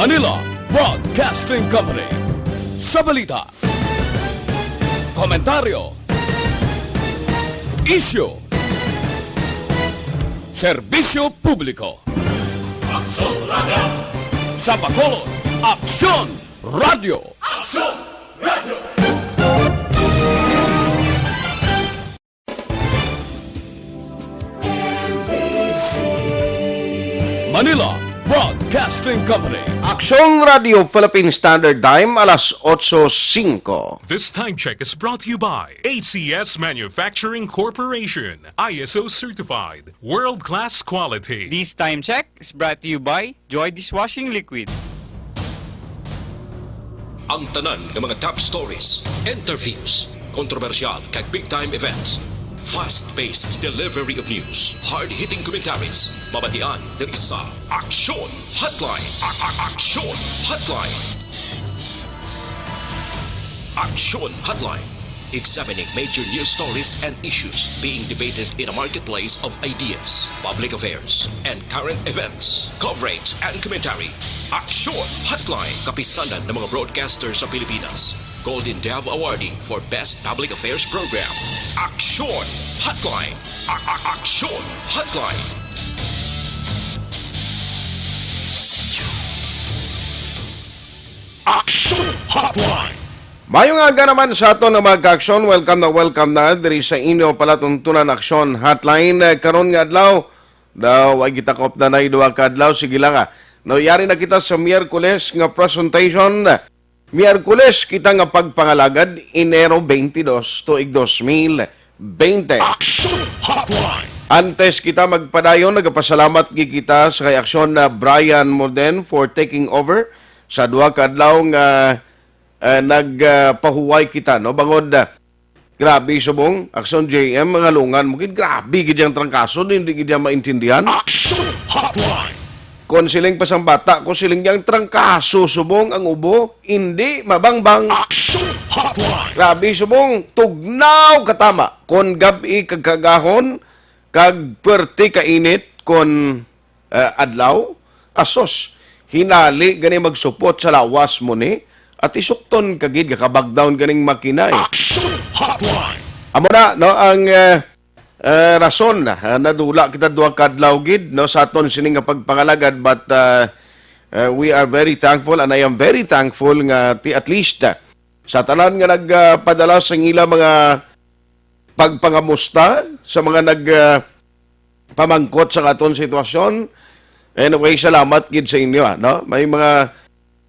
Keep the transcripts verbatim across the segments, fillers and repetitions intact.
Manila Broadcasting Company. Sa balita, komentaryo, isyu, serbisyo publiko. Aksyon Radio. Sa Bacolod, Aksyon Radio. Aksyon Radio. Manila Broadcasting Company. Aksyon Radio Philippine Standard Time, alas otso singko. This time check is brought to you by A C S Manufacturing Corporation, I S O certified, world-class quality. This time check is brought to you by Joy Dishwashing Liquid. Ang tanan nga mga top stories, interviews, kontrobersyal kag big time events, fast-paced delivery of news, hard-hitting commentaries, mabatian diri sa Aksyon Hotline. A- a- Aksyon Hotline. Aksyon Hotline. Examining major news stories and issues being debated in a marketplace of ideas, public affairs, and current events, coverage and commentary. Aksyon Hotline, kapisanan ng mga broadcaster sa Pilipinas. Golden Dove Awardee for Best Public Affairs Program. Aksyon Hotline. A- a- Aksyon Hotline. Aksyon Hotline. Mayong aga naman sa aton nga mga ka-aksyon. Welcome na welcome na diri sa inyo palatuntunan Aksyon Hotline. Eh, karon nga adlaw, daw ay kita kaupdan na duha ka adlaw. Sige lang, ah. No, yari na kita sa Miyerkules nga presentation. Miyerkules kita nga pagpangalagad, Enero twenty-two, tuig dos mil bente. Aksyon Hotline. Antes kita magpadayon, nagapasalamat gid kita sa kay Aksyon na Brian Moden for taking over sa duha ka adlaw nga, eh, nagpahuway kita, no? Bangod, ah, grabe, subong, Aksyon J M, mga lungan mo gid, grabe gid ang trangkaso, hindi gid niya maintindihan. Aksyon Hotline. Kon siling pa sang bata ko, siling niya, ang trangkaso, subong, ang ubo, hindi mabangbang. Aksyon Hotline. Grabe, subong, tugnaw katama. Kon gab-i kag kagahon, kag pwerte ka init, kon, eh, adlaw, asos, hinali gani magsupot sa lawas mo ni, at isukton ka gid, kakabagdawn ganing makina, eh. Aksyon Hotline. Amo na, no, ang, eh, eh, rason, ah, nadula kita duha ka adlaw gid, no, sa aton sini nga pagpangalagad, but, ah, eh, we are very thankful, and I am very thankful nga ti-, at least, ah, sa tanan nga nagpadala sa ila mga pagpangamusta, sa mga nag, ah, pamangkot sa aton sitwasyon. Anyway, salamat gid sa inyo, ah, no? May mga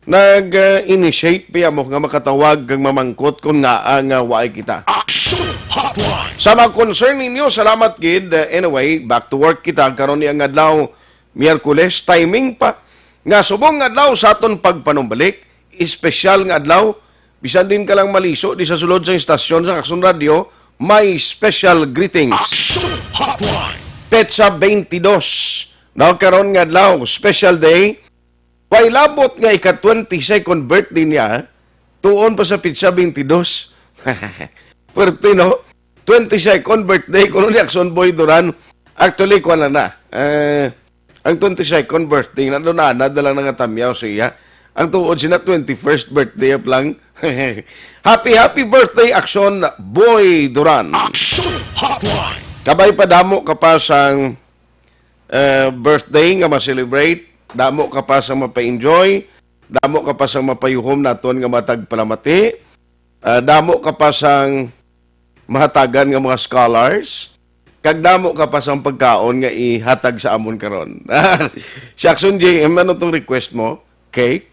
nag-initiate pa mo nga makatawag kag mamangkot kung ngaa nga waay kita. Action Hotline. Sa mga concern ninyo, salamat gid. Uh, anyway, back to work kita karon ni ang adlaw, Miyerkules, timing pa nga subong nga adlaw sa aton pagpanumbalik, espesyal nga adlaw, bisan din ka lang maliso di sa sulod sa istasyon sa Aksyon Radio, may special greetings. Action Hotline. Petsa twenty-two, no, karon nga adlaw, special day. Way labot nga ika twenty-second birthday niya, tuon pa sa petsa twenty-two. Pwerte, no? Twenty-second birthday kuno ni Aksyon Boy Duran. Actually, kuwan lang na. Eh, ang twenty-second birthday na doon, na, na lang nga tamyaw siya. Ang tuod sina twenty-first birthday up lang. Happy, happy birthday, Aksyon Boy Duran. Action Hotline. Kabay pa, damo ka pa sang, eh, birthday nga ma-celebrate, damo ka pa sang mapa-enjoy, damo ka pa sang mapayuhom naton nga matag palamati, ah, damo ka pa sang mahatagan nga mga scholars, kag damo ka pa sang pagkaon nga ihatag sa amon karon. Si Action J M, ano tong request mo? Cake?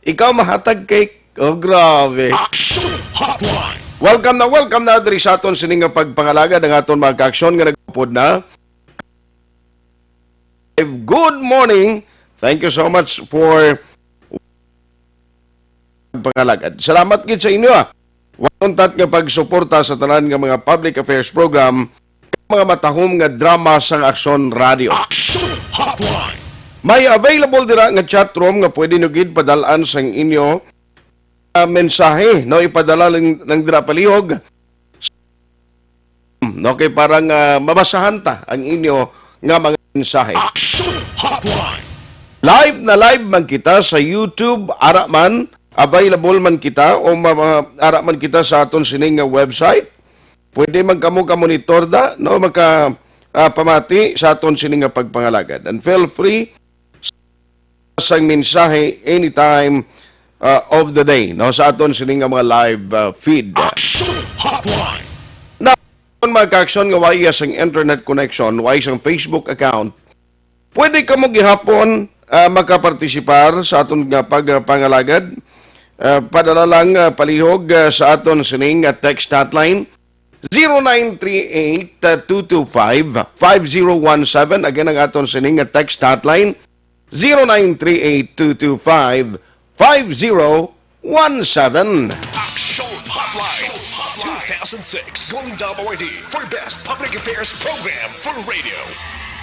Ikaw mahatag cake? Oh, grabe. Action Hotline. Welcome na, welcome na diri sa aton sini nga pagpangalagad ang aton mga kaaksyon nga nagupod na. Good morning. Thank you so much for pangalagad. Salamat gid sa inyo, ah. Waluntat nga pagsuporta sa tanan nga mga public affairs program, mga matahom nga drama sang Aksyon Radio. Action Hotline. May available dira nga chat room nga pwede nyo gid padalaan sang inyo, ah, mensahe, no? Ipadala lang, lang dira palihog. No, kay para nga mabasahan ta ang inyo nga mga mensahe. Action Hotline. Live na live man kita sa YouTube, ara man, available man kita, o ma-, ma-, ara man kita sa aton sining nga website. Pwede man kamo ka-monitor da, no, maka, ah, pamati sa aton sining nga pagpangalagad. And feel free sang mensahe anytime, ah, of the day, no, sa aton sining nga mga live, ah, feed. Action Hotline. Na, kung mga ka-aksyon nga way sang internet connection, way sang Facebook account, pwede kamo gihapon, ah, makapartisipar sa aton nga pagpangalagad. Ah, padala lang, ah, palihog, ah, sa aton sining, ah, text hotline, zero nine three eight two two five five zero one seven. Again, ang aton sining, ah, text hotline, zero nine three eight two two five five zero one seven. Action Hotline two thousand six Golden Dome Awardee for Best Public Affairs Program for Radio.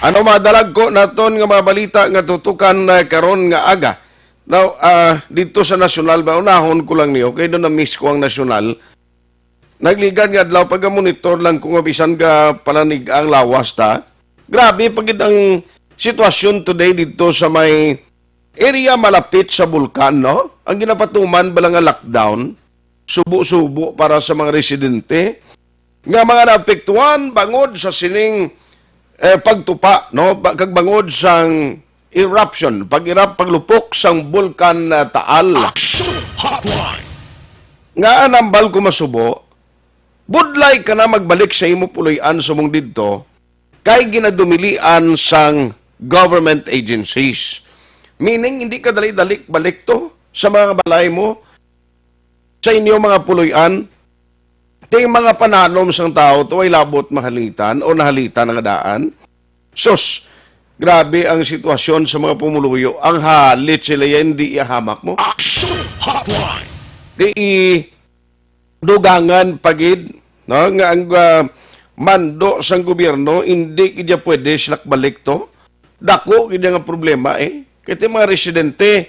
Ano, madalagko naton nga mga balita nga tutukan, eh, karon nga aga? Now, ah, dito sa nasyonal, maunahon ko lang niyo, kay doon na-miss ko ang nasyonal. Nagligad nga adlaw, pag-monitor lang ko nga bisan ka palanig ang lawas ta. Grabe pa gid ang sitwasyon today dito sa may area malapit sa bulkan, no? Ang ginapatuman bala nga lockdown, subo-subo para sa mga residente nga mga naapektuhan bangod sa sining, eh, pagtupa, no? Ba-, kag bangod sang eruption, pag-erap, paglupok sang bulkan, ah, Taal. Action Hotline. Nga anambal ko masubo, budlay ka na magbalik sa imo puloy-an subong didto, kay ginadumilian sang government agencies. Meaning, hindi ka dali-dali balik to sa mga balay mo, sa inyo mga puloy-an, ti mga pananom sang tawo to ay labot mahalitan o nahalitan nga daan. Sus, grabe ang sitwasyon sa mga pumuluyo. Ang halit sila yan, di ihamak mo. Action Hotline. Di i-, dugangan pa gid, no, nga ang, ah, mando sang gobyerno, hindi gid ya pwede silak balik to. Dako gid nga problema, eh. Kay ti mga residente,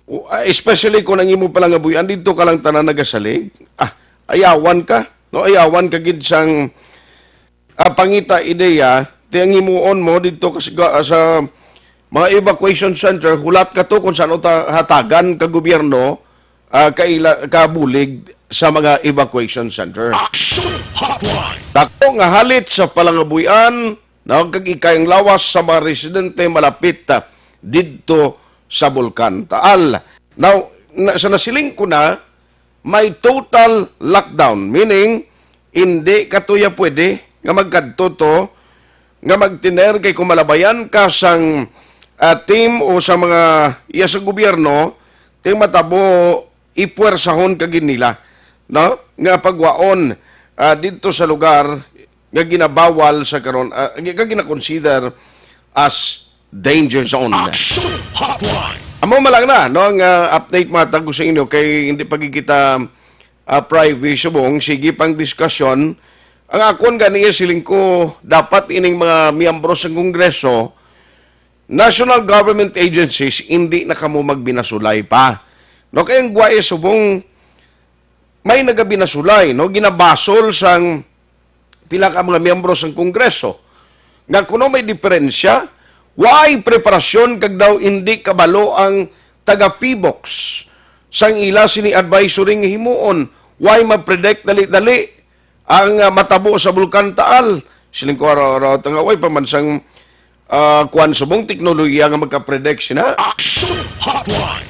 o, ah, especially kung ang imo palangabuy-an, dito ka lang tanan nagasalig. Ah, ayawan ka, no? Ayawan ka gid sang, ah, pangita ideya, ti ang himuon mo dito ka sa, sa mga evacuation center, hulat ka to kung saan ta hatagan ka gobyerno, ah, kaila, kabulig sa mga evacuation center. Action Hotline. Dako nga halit sa palangabuy-an, no, kag ikayang lawas sa mga residente malapit, ah, didto sa Bulkan Taal. Now, na, sa nasiling ko na, may total lockdown, meaning, hindi ka tuya pwede nga magkadto to, nga magtiner kay kung malabayan ka sang, ah, team o sa mga iya sa gobyerno, ting matabo, ipuwersahon ka gid nila, no? Nga pagwaon, ah, didto sa lugar nga ginabawal sa karon, ah, nga ginakonsider as danger zone. Action Hotline. Amo man lang na, no, ang, ah, update matag ko sa inyo kay hindi pa gid kita, ah, privy subong, sige pang diskusyon. Ang akon gani siling ko, dapat ining mga miyembro sa Kongreso, national government agencies, hindi na kamo magbinasulay pa. No, kay ang guway subong may nagabinasulay, no, ginabasol sang pila ka mga miyembro sang Kongreso nga kuno may diferensya, way preparasyon kag daw hindi kabalo ang taga-PHIVOLCS sang ila sini advisory nga himuon, way ma-predict dali-dali ang, ah, matabo sa Bulkan Taal. Siling ko, araw-araw ta nga, way pa man sang, ah, kuwan subong teknolohiya nga magka-predict sina. Action Hotline.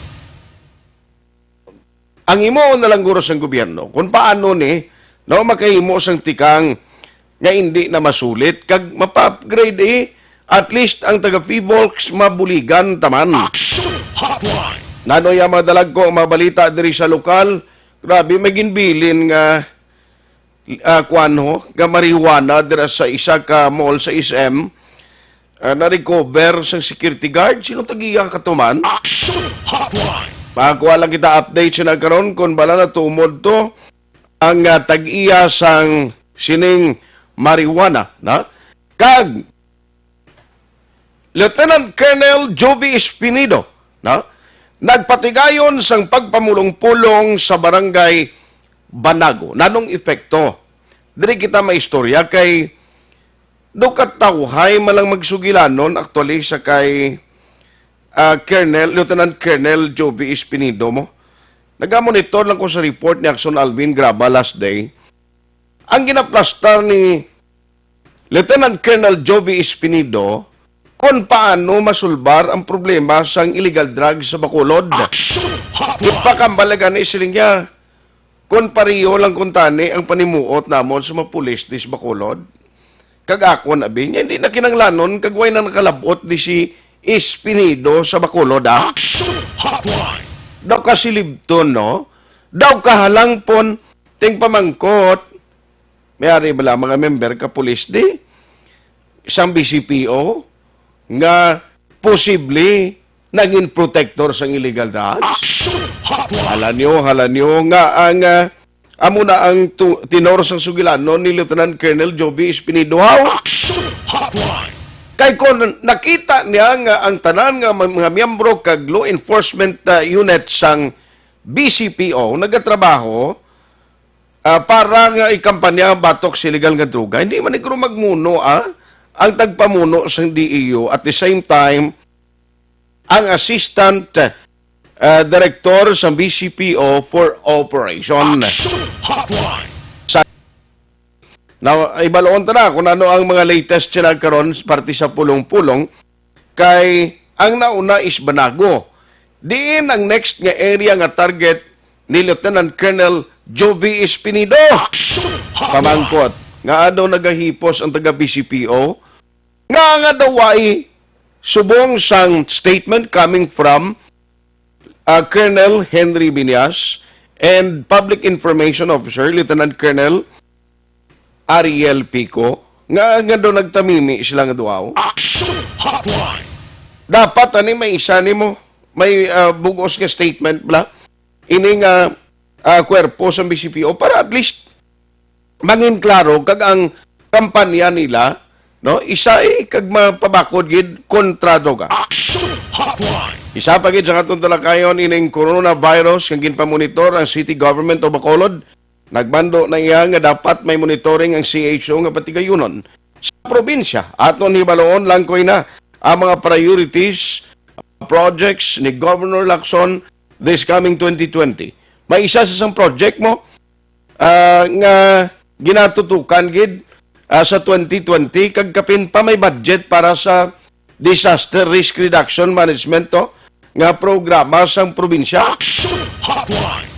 Ang himuon na lang guro sang gobyerno, kung paano ni, no, makahimo sang tikang nga hindi na masulit, kag mapa-upgrade, eh, at least ang taga-PHIVOLCS mabuligan taman. Action Hotline. Nano ya, mga dalagko, ang mga balita diri sa lokal? Grabe, may ginbilin nga, ah, kuwan, ho, nga marijuana dira sa isa ka mall sa S M, ah, na-recover sang security guard. Sino tag-iya ka to man? Action Hotline. Makakuha lang kita update sa nagkaron kung bala natumod to ang, ah, tag-iya sang sining marijuana, na? Kag Lieutenant Colonel Jovi Espinido, na, nagpatigayon sang pagpamulong-pulong sa Barangay Banago. Nanong epekto? Diri kita maistorya kay do katawhay man lang magsugilanon actually sa kay, ah, Colonel, Lieutenant Colonel Jovi Espinido mo. Nagamonitor lang ko sa report ni Axon Alvin Graba last day. Ang ginaplastar ni Lieutenant Colonel Jovi Espinido kung paano masulbar ang problema sang illegal drugs sa Bacolod. Action Hotline! Ipakambalagan ni siling niya, kung pareho lang kung tani ang panimuot namon sa mga pulis di sa Bacolod. Kag akon, abi, niya, hindi na kinanglanon, kag way na nakalabot di si Espinido sa Bacolod, ah. Action Hotline! Daw kasilibton, no? Daw kahalangpon, ting pamangkot. May ari bala mga member ka pulis di? Isang B C P O nga posible naging protector sang illegal drugs? Action Hotline! Hala nyo, hala nyo nga ang, ah, amo na ang tu-, tenor sang sugilanon ni Lieutenant Colonel Jovi Espinido. How? Action Hotline! Kay kon nakita niya nga ang tanan nga ma-, mga miyembro kag law enforcement, ah, unit sang B C P O nagatrabaho, ah, para nga ikampanya batok sa illegal nga droga, hindi man siguro magmuno, ah, ang tagpamuno sang D E U. At the same time, ang assistant, ah, director sa B C P O for operation. Action Hotline! Sa, now, ibaloon ta na kung ano ang mga latest sila karon parte sa pulong-pulong, kay ang nauna is Banago. Diin ang next nga area nga target ni Lieutenant Colonel Jovi Espinido? Action Hotline! Pamangkot, nga ano nagahipos ang taga B C P O? Nga, nga daw ay subong sang statement coming from, uh, Colonel Henry Binyas and Public Information Officer Lieutenant Colonel Ariel Pico, nga, nga daw nagtamimi sila nga duaw. Action Hotline! Dapat ani may isa nimo, may, uh, bugos nga statement bla ini nga, uh, kwerpo sa B C P O para at least mangin klaro kag ang kampanya nila, no, isay kag mapabakod gid kontra droga. Action Hotline! Isa pa gid sa atong talakayon ining coronavirus nga ginpamonitor ang City Government of Bacolod. Nagmando na iya nga dapat may monitoring ang C H O nga patigayunon sa probinsya. Aton hibaloon lang ko ina ang mga priorities, projects ni Governor Lacson this coming twenty twenty. May isa sa isang project mo, ah, nga ginatutukan gid, ah, sa twenty twenty, kag kapin pa may budget para sa disaster risk reduction management to nga programa sang probinsya. Action Hotline!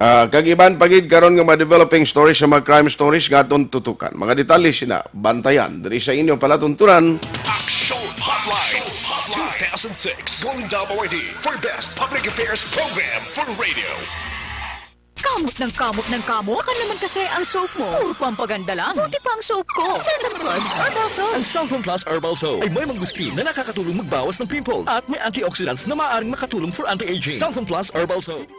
Ah, kag iban pa gid karon nga mga developing stories sa mga crime stories nga aton tutukan. Mga detalye sina bantayan diri sa inyo palatuntunan. Action Hotline two thousand six Golden Dome Awardee for Best Public Affairs Program for Radio. Kamot ng kamot ng kamot. Baka naman kasi ang soap mo. Puro pampaganda lang. Buti pa ang soap ko. Santon Plus Herbal Soap. Ang Santon Plus Herbal Soap ay may mangustin na nakakatulong magbawas ng pimples at may antioxidants na maaaring makatulong for anti-aging. Santon Plus Herbal Soap.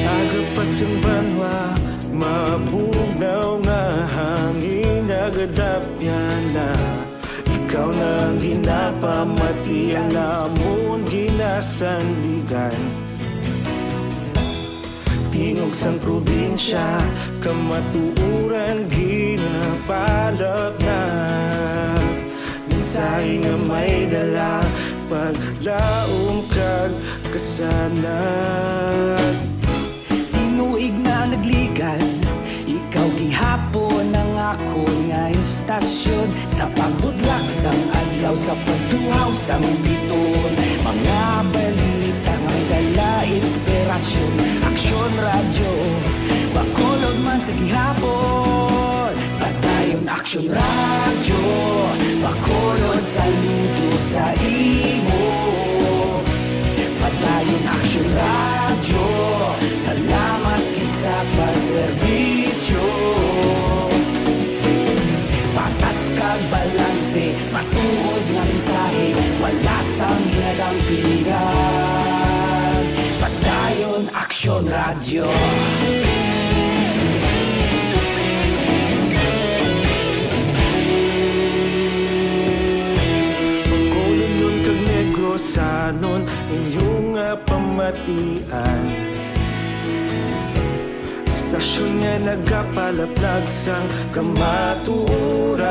Aga pa sang banwa, mabugnaw nga hangin, nagadapyan na. Ikaw na ang ginapamati, ang amon ginasandigan. Tingog sang probinsya, kamatuoran ginapalapnap. Mensahe nga may dala, paglaom kag Sana. Tinuig na nagligan, ikaw gihapon ang akon nga istasyon. Sa pagbudlak sang adlaw, sa pagtuhaw sang bituon, mga balita nga may dala inspirasyon. Aksyon Radyo Bacolod man sa gihapon. Padayon Aksyon Radyo Bacolod, saludo sa imo. Padayon Aksyon Radyo, salamat gid sa pagserbisyo. Patas kag balanse, matuod nga mensahe, wala sang ginadampigan. Padayon Aksyon Radyo. Bacolodnon kag Negrosanon, inyo nga pamatian. Istasyon nga nagapalaplag sang kamatuoran.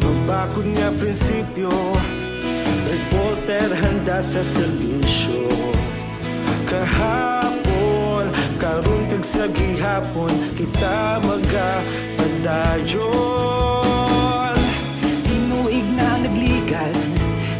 Mabakod nga prinsipyo, reporter handa sa serbisyo. Kahapon, karon, kag sa gihapon, kita magapadayon. Tinuig na nagligan,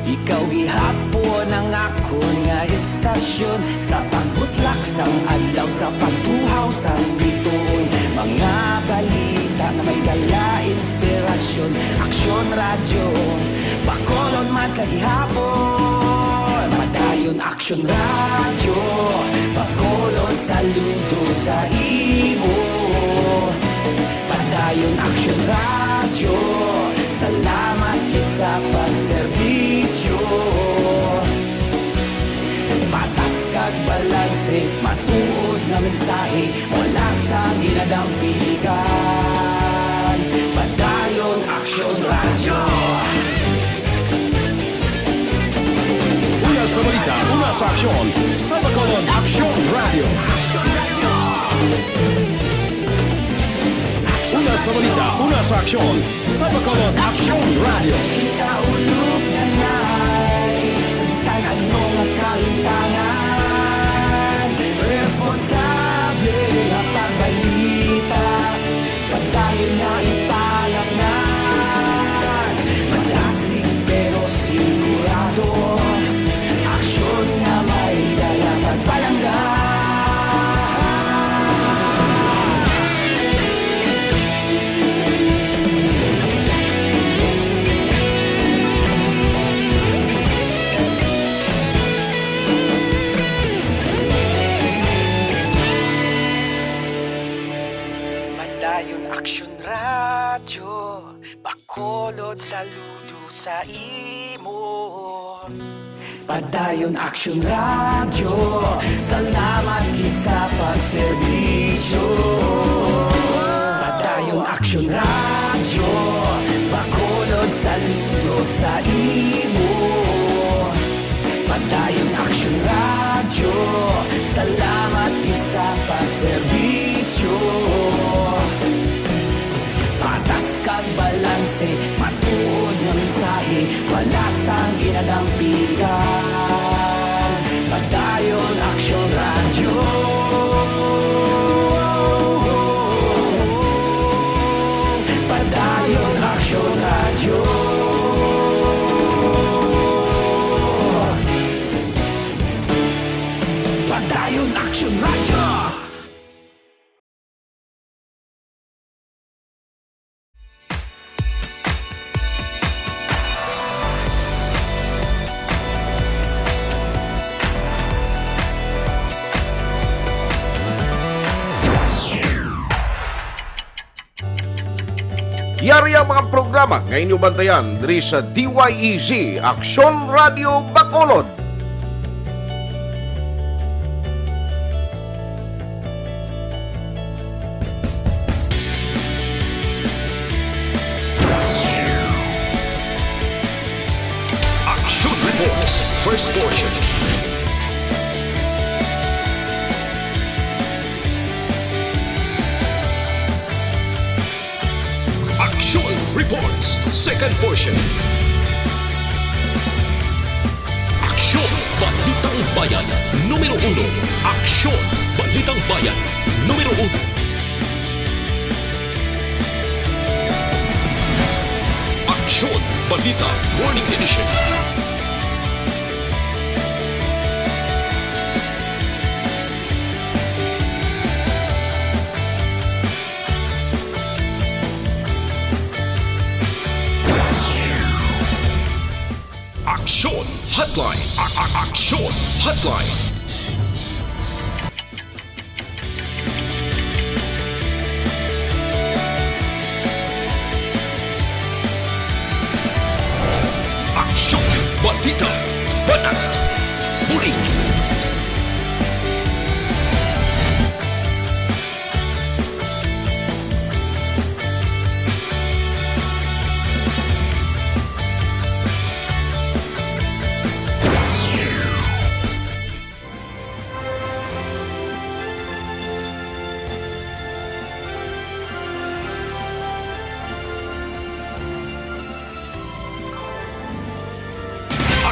ikaw gihapon ang akon nga istasyon. Sa pagbutlak sang adlaw, sa pagtuhaw sang bituon, mga balita nga may dala inspirasyon. Aksyon Radyo Bacolod man sa gihapon. Padayon Aksyon Radyo Bacolod, saludo sa imo. Padayon Aksyon Radyo, salamat gid sa pagserbisyo. Patas kag balanse, matuod nga mensahe, wala sang ginadampigan. Padayon Aksyon Radyo. Una sa balita, una sa aksyon, sa Bacolod Aksyon Radyo. Una sa balita, una sa aksyon, sa Bacolod Aksyon Radyo. Kita ulog na nay, sa bisan ano nga kalimtangan, responsable nga pagbalita. Padayon nga ipalangan, madasig pero sigurado, aksyon nga may dala pagpalangga. Padayon Aksyon Radyo Bacolod, saludo sa imo. Padayon Aksyon Radyo, salamat gid sa pagserbisyo. Padayon Aksyon Radyo Bacolod, saludo sa imo. Padayon Aksyon Radyo, salamat gid sa pagserbisyo. Patas kag balanse, matuod nga mensahe, wala sang ginadampigan. Padayon Aksyon Radyo. Padayon Aksyon Radyo. Padayon Aksyon Radyo. Yari ang mga programa nga inyo bantayan diri sa D Y E Z Aksyon Radio Bacolod. Action Reports, first portion. Action Reports, second portion. Aksyon! Balitang Bayan, numero uno. Aksyon! Balitang Bayan, numero uno. Aksyon! Balita, Morning Edition. Aksyon! Hotline! A-, a-, Aksyon! Hotline! Aksyon! Balita! Banat! Bulig!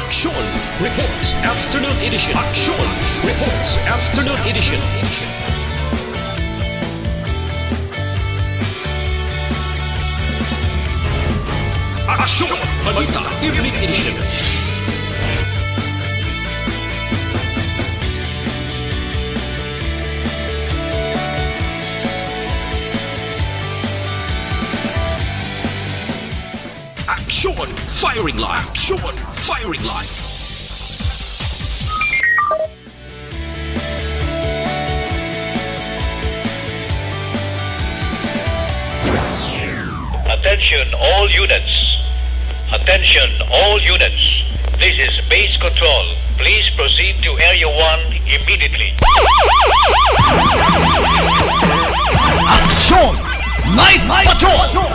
Aksyon! Reports Afternoon Edition. Aksyon! Reports Afternoon Edition. Aksyon! Balita Evening Edition. Aksyon! Firing line! Aksyon! Firing line! Attention all units. Attention all units. This is base control. Please proceed to Area one immediately. Aksyon! Night Patrol!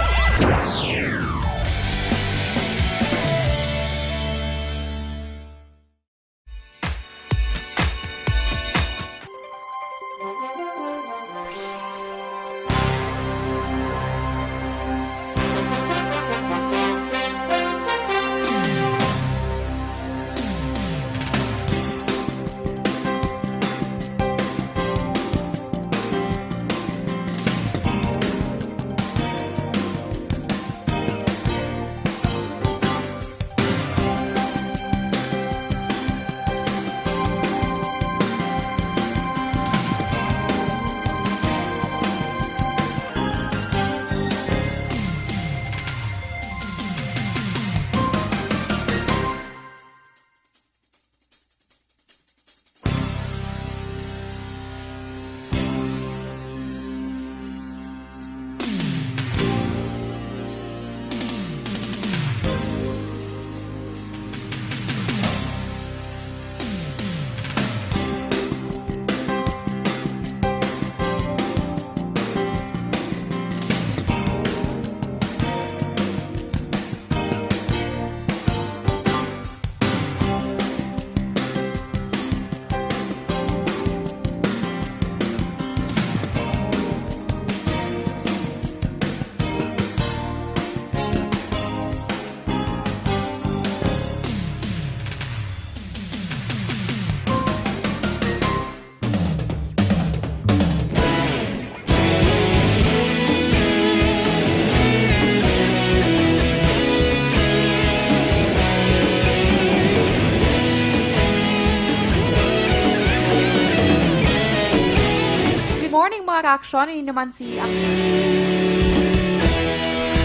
Good morning, mga ka-aksyon. Ini naman si Ak-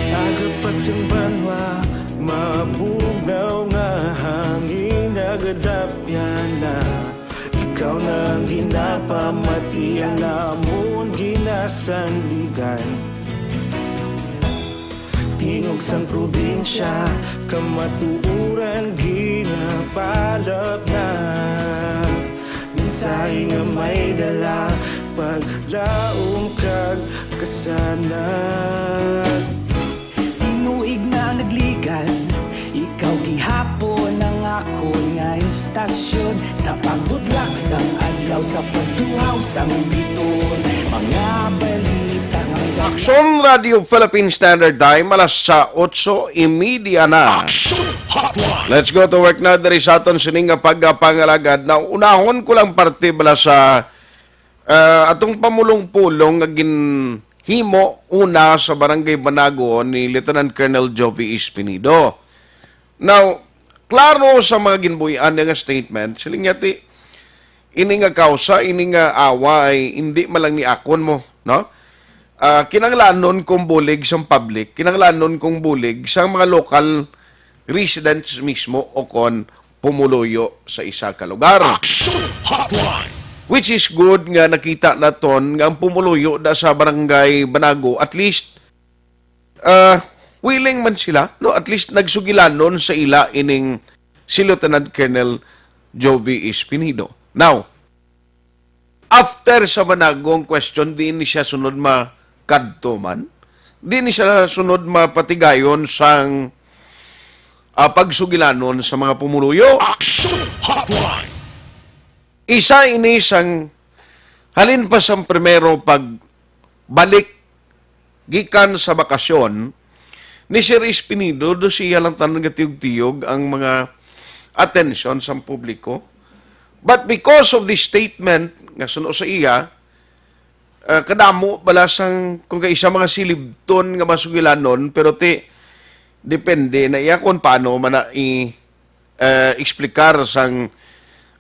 Nagapas ang banwa, mabugnaw nga hangin, nagadapyan na. Ikaw na ang ginapamati, ang amon ginasandigan. Tingog sang probinsya, kamatuoran ginapalapnap. Mensahe nga may dala, paglaom kag kasanag. Tinuig na ang nagligan, ikaw gihapon ang akon nga istasyon. Sa pagbudlak sang adlaw, sa pagduhaw sang biton, mga balita nga Son Radio Philippine Standard Time, alas sa otso y media na. Action Hotline. Let's go to work na diri sa aton sining nga pagpangalagad. Na unahon ko lang parte bala sa, ah, atong pamulong-pulong nga ginhimo una sa Barangay Banago ni Lieutenant Colonel Jovi Espinido. Now, klaro sa mga ginbuhian nga statement, siling niya ti, ini nga kausa, ini nga away, hindi man lang ni akon mo, no? Ah, kinahanglanon kong bulig sang public, kinahanglanon kong bulig sang mga local residents mismo o kon pumuluyo sa isa ka lugar. Action Hotline. Which is good nga nakita naton nga ang pumuluyo da sa barangay Banago, at least, ah, willing man sila, no? At least nagsugilanon sa ila ining si Lieutenant Colonel Jovi Espinido. Now, after sa Banago ang question, di ni siya sunod makadto man. Di ni siya sunod mapatigayon sang, ah, pagsugilanon sa mga pumuluyo. Action Hotline. Isa ini sang halin pa sang primero pagbalik gikan sa bakasyon ni Sir Espinido, do siya lang tanan nga tiyog-tiyog ang mga atensyon sang publiko. But because of this statement nga suno sa iya, ah, kadamo bala sang kung kaisa mga silibton nga masugilanon, pero ti depende na iya kung paano man na i, eh, eksplikar sang,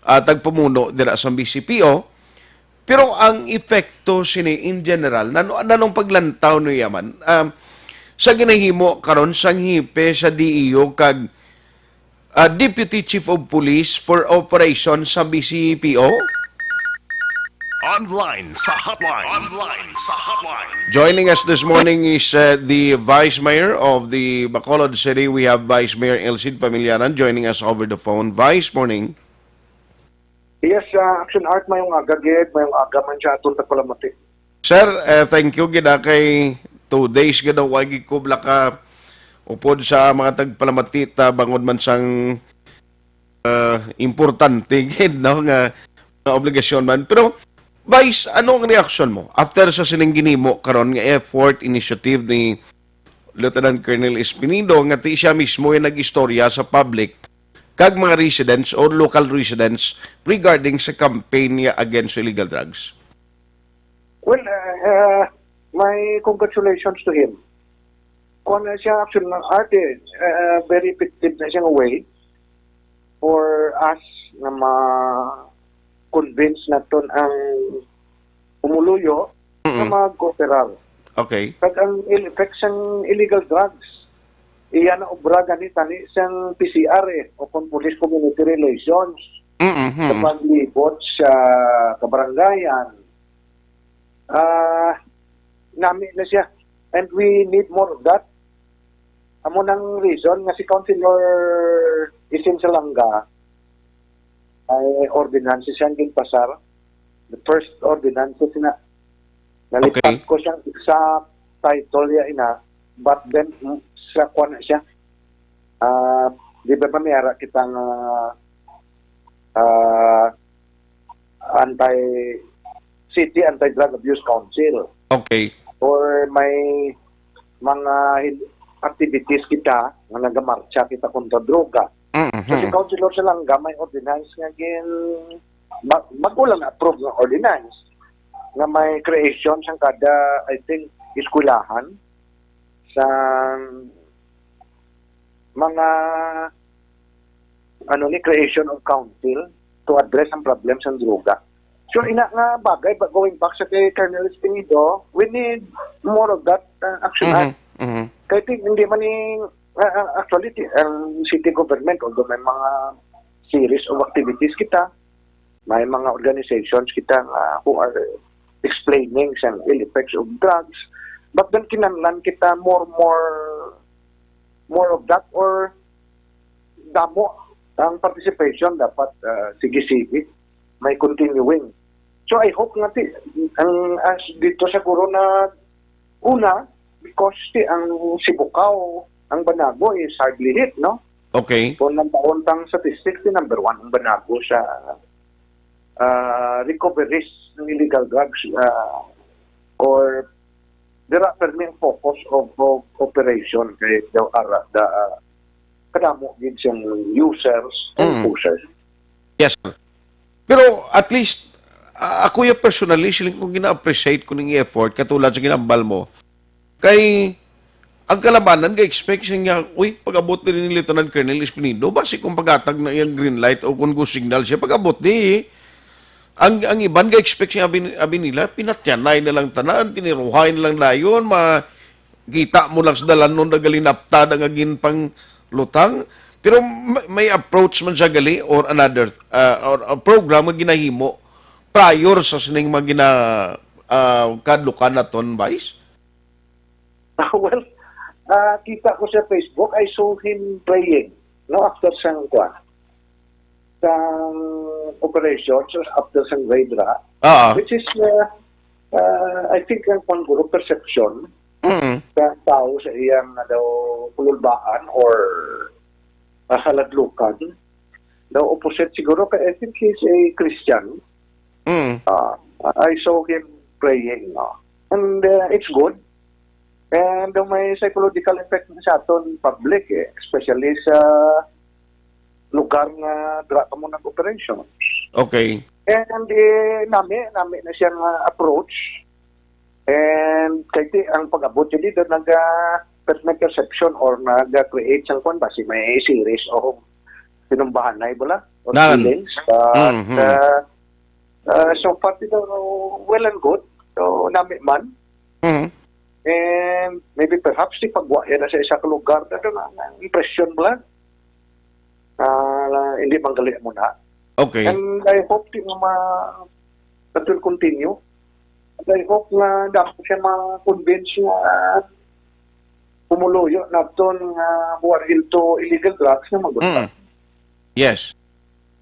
ah, tagpamuno dira sa B C P O. Pero ang epekto sini in general, nano, nanong paglantaw niya man, um, sa ginahimo karon sang hepe sa D E O kag, ah, Deputy Chief of Police for Operation sa B C P O? Online sa hotline. Online sa hotline. Joining us this morning is, uh, the Vice Mayor of the Bacolod City. We have Vice Mayor Elcid Familiaran joining us over the phone. Vice, morning. Yes, uh, Action Art, mayong aga gid, mayong aga man sa aton tagpalamati. Sir, eh, thank you gid, ah, kay two days gid daw wa gid ko bala ka upod sa mga tagpalamati ta bangod man sang, ah, importante gid, no, nga, nga obligasyon man. Pero, Vice, ano ang reaksyon mo after sa sining ginimo karon nga effort, initiative ni Lieutenant Colonel Espinido nga ti siya mismo yung nag-istorya sa public kag mga residents or local residents regarding sa campaign niya against illegal drugs? Well, uh, uh, my congratulations to him. Kung na siya, action ng arte, uh, very effective na siyang way for us na ma-convince naton ang pumuluyo na Mm-mm. Mag-cooperar. Okay. Kag ang il-, effects sang illegal drugs, iya na obra gani tani sang P C R eh, o kung Police Community Relations, Mm-hmm. Sa paglibot sa kabarangayan, ah, nami na siya. And we need more of that. Amo nang reason nga si Councilor Isin Salanga ay ordinances siyang ginpasar. The first ordinances na. Nalipat Okay. ko siyang exact title ya ina, but then, mm, sa kwan na siya. Ah, di ba ba may ara kita nga, ah, anti, City Anti-Drug Abuse Council? Okay. Or may mga hin-, activities kita nga nagamarcha kita kontra droga. Mm-hmm. So, si Councilor Salanga may ordinance nga gin-, ba-, bago lang na-approve nga ordinance nga may creation sang kada, I think, eskwelahan sa mga, ano ni, creation of council to address ang problem sa droga. So, ina nga bagay, ba, going back sa kay Colonel Espinido, we need more of that, uh, action. Mm-hmm. Mm-hmm. Kay ti-, hindi man ni, uh, uh, actually, ti-, ang city government, although may mga series of activities kita, may mga organizations kita nga who are explaining sa ill effects of drugs, but then kinahanglan kita more, more, more of that or damo ang participation dapat, ah, sige-sige, may continuing. So I hope nga ti, ang, as dito siguro na una, because ti ang Sibukaw, ang Banago is hardly hit, no? Okay. Kung ang taon tang statistics, ti number one ang Banago sa, ah, recoveries ng illegal drugs, ah, or dira permi ang focus of, of operation kay daw ara da, ah, kadamo gid siyang users and Mm. pushers. Yes, sir. Pero at least, ah, ako ya personally, siling ko gina-appreciate ko ning effort, katulad sa ginambal mo. Kay, ang kalabanan ga-expect siya nga, "Uy, pag-abot din ni Lieutenant Colonel Espinido, basi kung paghatag na iyang green light o kung go signal siya, pag-abot di." Ang, ang iban ga-expect siya, abi, abi nila, pinatyanay na lang tanan, tiniruhay na lang dayon, ma, kita mo lang sa dalanon na galinaptada nga ginpanglutang. Pero may, may approach man siya gali or another, ah, or a program nga ginahimo prior sa sining mga gina, ah, kadlukan naton, Vice? Well, ah, kita ko sa Facebook, I saw him praying, no, after sang, kuwan, sang operation, so after sang raid ra, Ah, which is, uh, uh, I think, ang pang group perception mm. sa tao sa iyang, ano, kululbaan or, uh, haladlukan. Daw opposite siguro, kay I think he's a Christian. Mm. Uh, I saw him praying, no? And, uh, it's good. And, uh, may psychological effect na sa aton public, eh, especially sa lugar nga dira kamo nag-operations. Okay. And, eh, nami, nami na siya nga approach. And kay ti, ang pag-abot niya dito, nag, ah, per-, may perception or nag-create sang kwan ba, si may series of pinumbahanay bala or Nan. feelings. But, Mhm. uh, uh, so far, dito, well and good. So, nami man. Mhm. And maybe perhaps di pagwa yan na sa isa ka lugar na doon ang impression mo lang. Ah, hindi manggali mo na. Okay. And I hope di mo ma that will continue. And I hope nga dapat siya ma-convince nga pumuluyo naton nga buwar into illegal drugs nga magunta. Mm. Yes.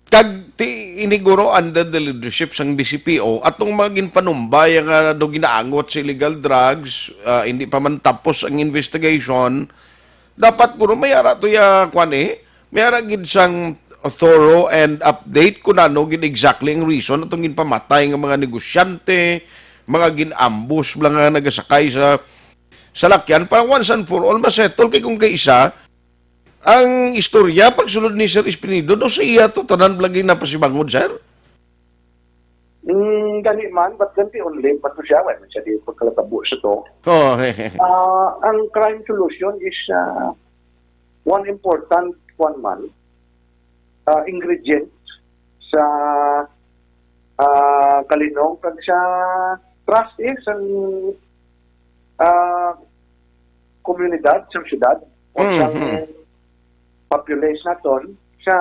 Kag ti iniguro under the leadership sang D C P O, atong mga ginpanumbay nga do ginaangot sa illegal drugs, ah, hindi pa man tapos ang investigation, dapat guro may ara to ya kwan eh, may ara gid sang thorough and update kung ano gid exactly ang reason atong ginpamatay nga mga negosyante, mga gin-ambush bala nga nagasakay sa salakyan para once and for all masettle kay kung kay isa ang istorya pagsulod ni Sir Espinido do sa iya to tanan lagi napasibangod, sir? Mm, gani man, but ganti only, but to siya, wala man siya di pagkalatabo sa to. Oh, Ah, ang crime solution is ah, one important one man, ah, ingredient sa ah, kalinong kag sa trust eh, sa ah, komunidad, sa syudad, o sa Mhm. population naton sa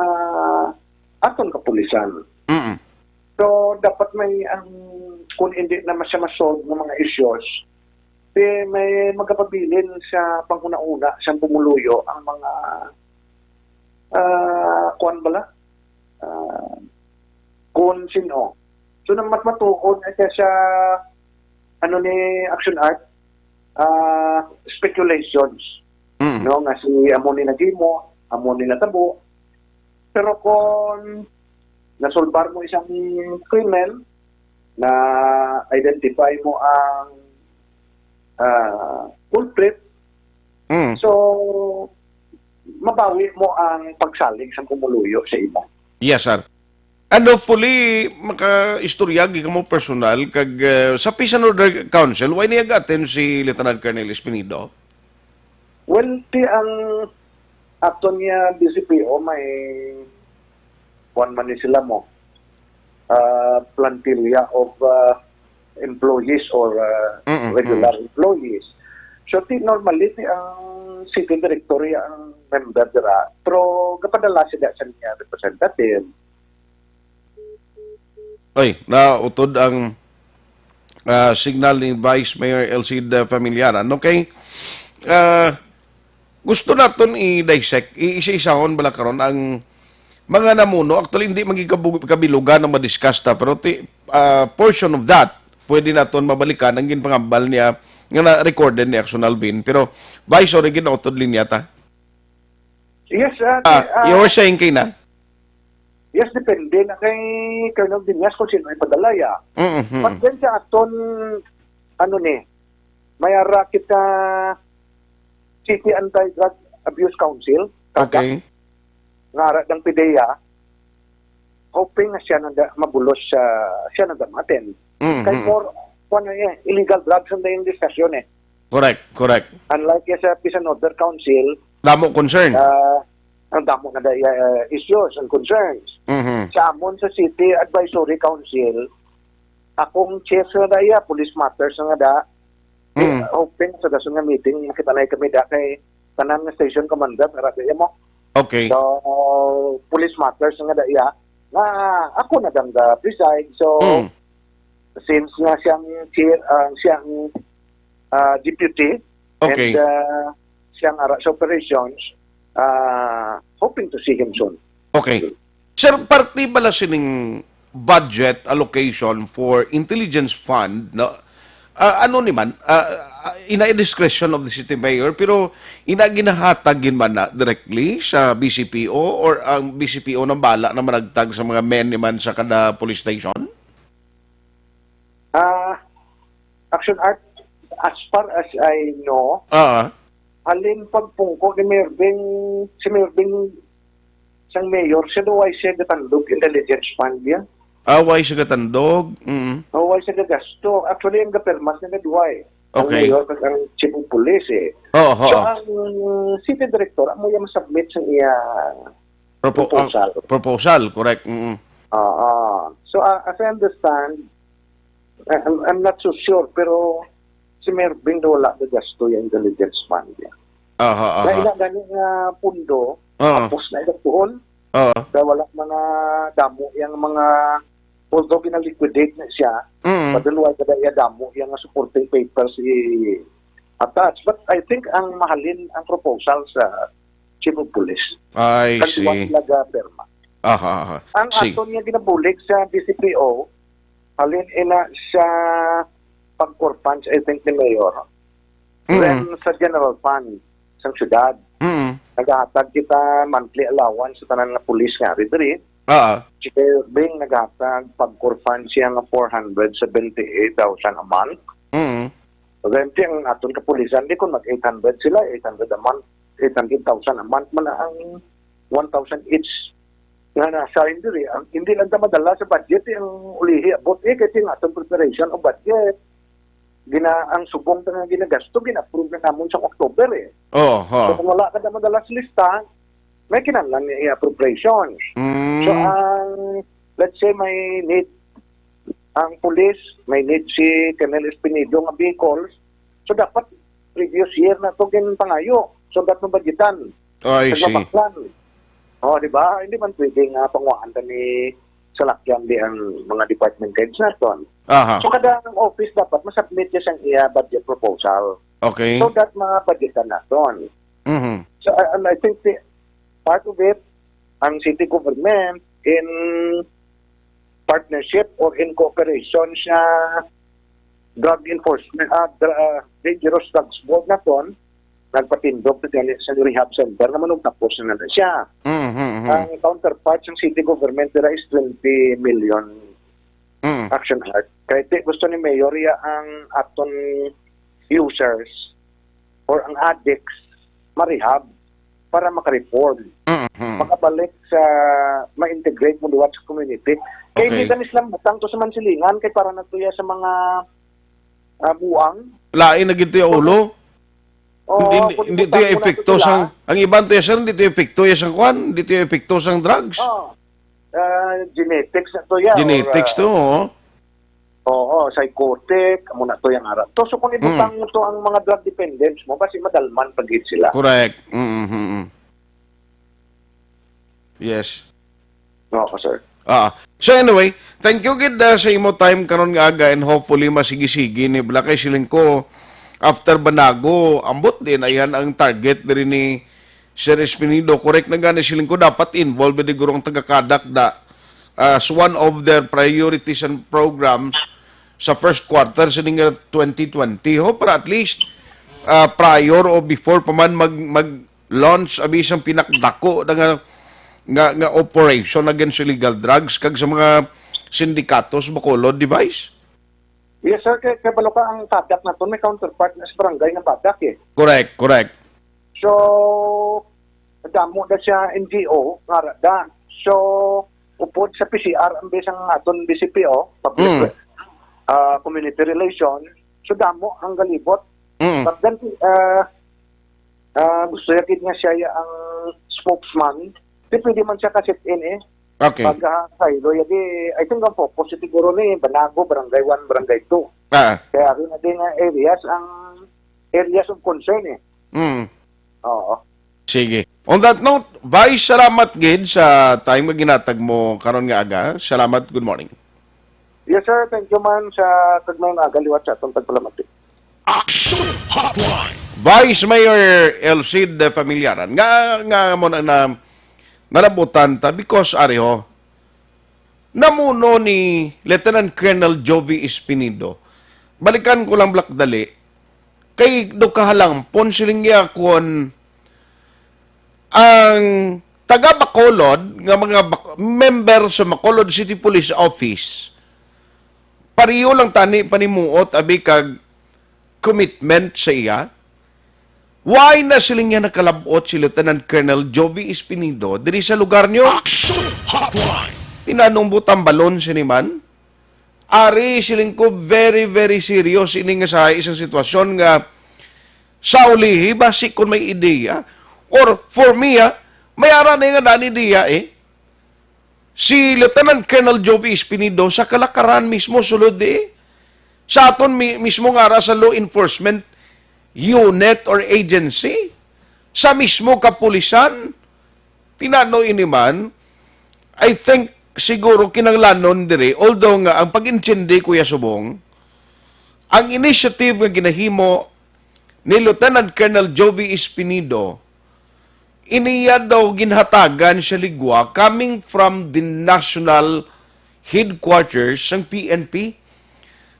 aton kapulisan. Mm. So, dapat may ang, kung hindi na siya ma-solve ng mga issues, di may magapabilin sa panghuna-huna sa pumuluyo ang mga ah, kuwan bala? Ah, kung sino. So, nang mas matuon na siya sa ano ni Action Art, ah, speculations. Mm. No, nga si amo ni nagimo, amo ni natabo. Pero kung nasolbar mo isang krimen, na identify mo ang ah, culprit, Mm. so mabawi mo ang pagsalig sa pumuluyo sa iba. Yes, sir. And hopefully, makaistorya gid kamo personal kag uh, sa Peace and Order Council, why niya ga-attend si Lieutenant Colonel Espinido? Well, ti ang aton nga D C P O may kuwan man ni sila mo, ah, plantilla of ah, employees or ah, Mm-mm. regular employees. So, ti normally, ti ang city director ya ang member dira, pero gapadala sila sa niya representative. Oy, nautod ang ah, signal ni Vice Mayor Elcida Familiaran. Okay? Ah, gusto naton i-dissect, i-isa-isahon bala karon ang mga namuno. Actually, hindi maging kabu- kabilugan ang ma-discuss ta, pero ti, ah, portion of that, pwede naton mabalikan ang ginpangambal niya nga na-recorded ni Action Alvin. Pero, Vice, sorry, ginautod linya ta. Yes, ah, Ah, ah, you were saying kay na? Yes, depende na kay Colonel Diñas kung sino ipadala ya. Mm-hmm. But then sa aton, ano ni, May ara kita City Anti-Drug Abuse Council, kada Okay. nga ara dang PDEA, hoping nga siya nanda mabulos siya, siya nanda ma-attend. Mm, Kay mm. more, kuwan na eh, illegal drugs ang dayang diskusyon eh. Correct, correct. Unlike sa bisan other council, Damo concern. ah, ang damo na daya issues and concerns. Mhm. Sa amon sa City Advisory Council, akong chief na daya, police matters na da. Mm. Hoping sa dason nga meeting, makita na kami da kay tanan nga station commander, para daya mo. Okay. So, police matters nga daya, nga ako na dang ga preside. So, Mm. since nga siyang chair, ah, siyang, ah, deputy Okay. and, ah, siyang ara sa operations, ah, hoping to see him soon. Okay. Sir, parte bala sining budget allocation for intelligence fund, no? Ah, ano ni man? Ah, ah, ina discretion of the city mayor, pero ina ginahatag gid man na directly sa B C P O, or ang B C P O nang bala na managtag sa mga men ni man sa kada police station? Ah, Action Art, as far as I know, Ah. halin pagpungko ni Mayor Bing, si Mayor Bing, sang mayor, siya daw ay siya gatandog intelligence fund niya. Ah, why siya gatandog? Mm. O, why siya gagasto? Actually, ang gapirmas na duway. Ang Okay. mayor kag ang chief of police eh. Oo, So, oo. ang city director, amo yung submit sa iya Propo-, ang proposal. proposal, correct. Mm. Oo. So, ah, as I understand, I- I'm, I'm not so sure, pero si Mayor Bing daw wala gagasto yung intelligence fund niya. Aha, Na aha. ina gani nga pundo, Oo. tapos na ila tuhon, Oo. kaya wala mga damo yung mga, although ginaliquidate na siya, Mm. padulway ka iya damo yung supporting papers i-attach. But I think ang mahalin ang proposal sa chief of police. I Kag see. Duwa sila ga perma. Aha, aha. Ang See. aton nga ginabulig sa D C P O, halin ina sa pagkorpans, I think, ni Mayor. Mm. Then sa general fund sang syudad, Mm. nagahatag kita monthly allowance sa tanan nga pulis nga ari diri. Ah. Si Mayor Bing nagahatag pagkorpans siya nga four hundred seventy-eight thousand a month. Mm. Then, di ang aton kapulisan, di kung mag eight hundred sila, eight hundred a month, eight hundred thousand a month man ang one thousand each nga nasa diri. Ang, hindi lang ta madala sa budget, eh, ang ulihi, abot, eh, kay ang aton preparation o budget. Gina, ang subong ta nga ginagasto, gina-approve na namon sa October, eh. Oh, ha. So, kung wala ka na madala sa lista, may kinahanglan nga i-appropriation. Mm. So, ang, let's say, may need ang pulis, may need si Colonel Espinido nga vehicles. So, dapat previous year na to ginpangayo. So, dapat mabudgetan. Oh, I Sa see. mabaklan. Oh, di ba? Hindi man pwede nga panguhaan ta ni salakyan di ang mga department heads naton. Aha. So, kada ang office dapat masubmit niya sang iya budget proposal. Okay. So that mabudgetan naton. Mhm. So, uh, and I think the part of it, ang city government in partnership or in cooperation sa drug enforcement, ah, dra-, ah, dangerous drugs board naton, nagpatindog na gani sa rehab center naman nung tapos na na siya. Mhm, mhm. Ang counterpart sa city government dira is twenty million Mm. Action Art. Kay ti-, gusto ni Mayor iya ang aton users or ang addicts ma-rehab para maka-reform. Mhm. Makabalik sa, ma-integrate mo liwat sa community. Kay Okay. hindi kami silang butang to sa Mansilingan kay para nagtuya sa mga, ah, buang. Lain na gid to yung ulo. Oo, Hindi, hindi, kung hindi to yung butang mo na epekto to sila. sang, ang iban to yung, sir, hindi to yung epekto yung sang kwan, hindi to yung epekto sang drugs. Oo. Ah, genetics na to yan, Genetics or, ah, to, oo. Oo, psychotic, amo na to yung ara. To, so kung ibutang Mm. mo to ang mga drug dependents mo, basi madalman pa gid sila. Correct. Mm, mm, mm. Yes. Oo, sir. Ah, so anyway, thank you gid, ah, sa imo time karon nga aga, and hopefully masigi-sigi ni bala kay siling ko after Banago, ambot din ayan ang target diri ni Sir Espinido. Correct na gani siling ko, dapat involved di guro ang taga-CADAC da as one of their priorities and programs sa first quarter sa nga twenty twenty ho, para at least, ah, prior o before pa man mag, mag launch abi sang pinakdako na nga, nga, nga operation against illegal drugs kag sa mga sindikato sa Bacolod, di ba, Vice? Yes, sir. Kay, kay balo ka ang Padak naton, may counterpart na sa barangay nga Padak, eh. Correct, correct. So, damo na siya N G O, nga ra da. So, upod sa P C R, ang bisang aton B C P O, Public Mm. ah, Community Relation. So, damo ang galibot. Mm. But then, ah, ah, gusto niya gid nga siya ya ang spokesman. Di pwede man siya ka-sit-in, eh. Okay. Pag, ah, Saylo, ya di, I think ang focus siguro ni Banago, Barangay one, Barangay two. Ah. Kaya rin na din nga areas ang areas of concern, eh. Mm. Oo. Sige. On that note, Vice, salamat gid sa time nga ginatag mo karon nga aga. Salamat. Good morning. Yes, sir. Thank you man sa kagmayong aga liwat sa atong pagpalamati. Action Hotline. Vice Mayor Elcid Familiaran, nga, nga mo na, na nalabutan ta because, ari ho, namuno ni Lieutenant Colonel Jovi Espinido. Balikan ko lang, Black, dali. Kay do kahalampon siling niya kon ang taga Bacolod nga mga Bac-, member sa Bacolod City Police Office, pareho lang tani panimuot abi kag commitment sa iya. Why na siling niya nakalabot si Lieutenant Colonel Jovi Espinido diri sa lugar niyo? Action Hotline. Tinanong butang balon sini man. Ari, siling ko, very, very serious ini nga sa isang sitwasyon nga sa ulihi, basi kung may ideya, or for me, ah, may ara na nga dani diya, eh. Si Lieutenant Colonel Jovi Espinido sa kalakaran mismo, sulod, eh. Sa aton mi-, mismo nga ara sa law enforcement unit or agency, sa mismo kapulisan, tinano ini man, I think siguro kinahanglanon diri, although nga ang pag-intindi, Kuya Subong, ang initiative nga ginahimo ni Lieutenant Colonel Jovi Espinido, iniya daw ginhatagan siya ligwa coming from the national headquarters sang P N P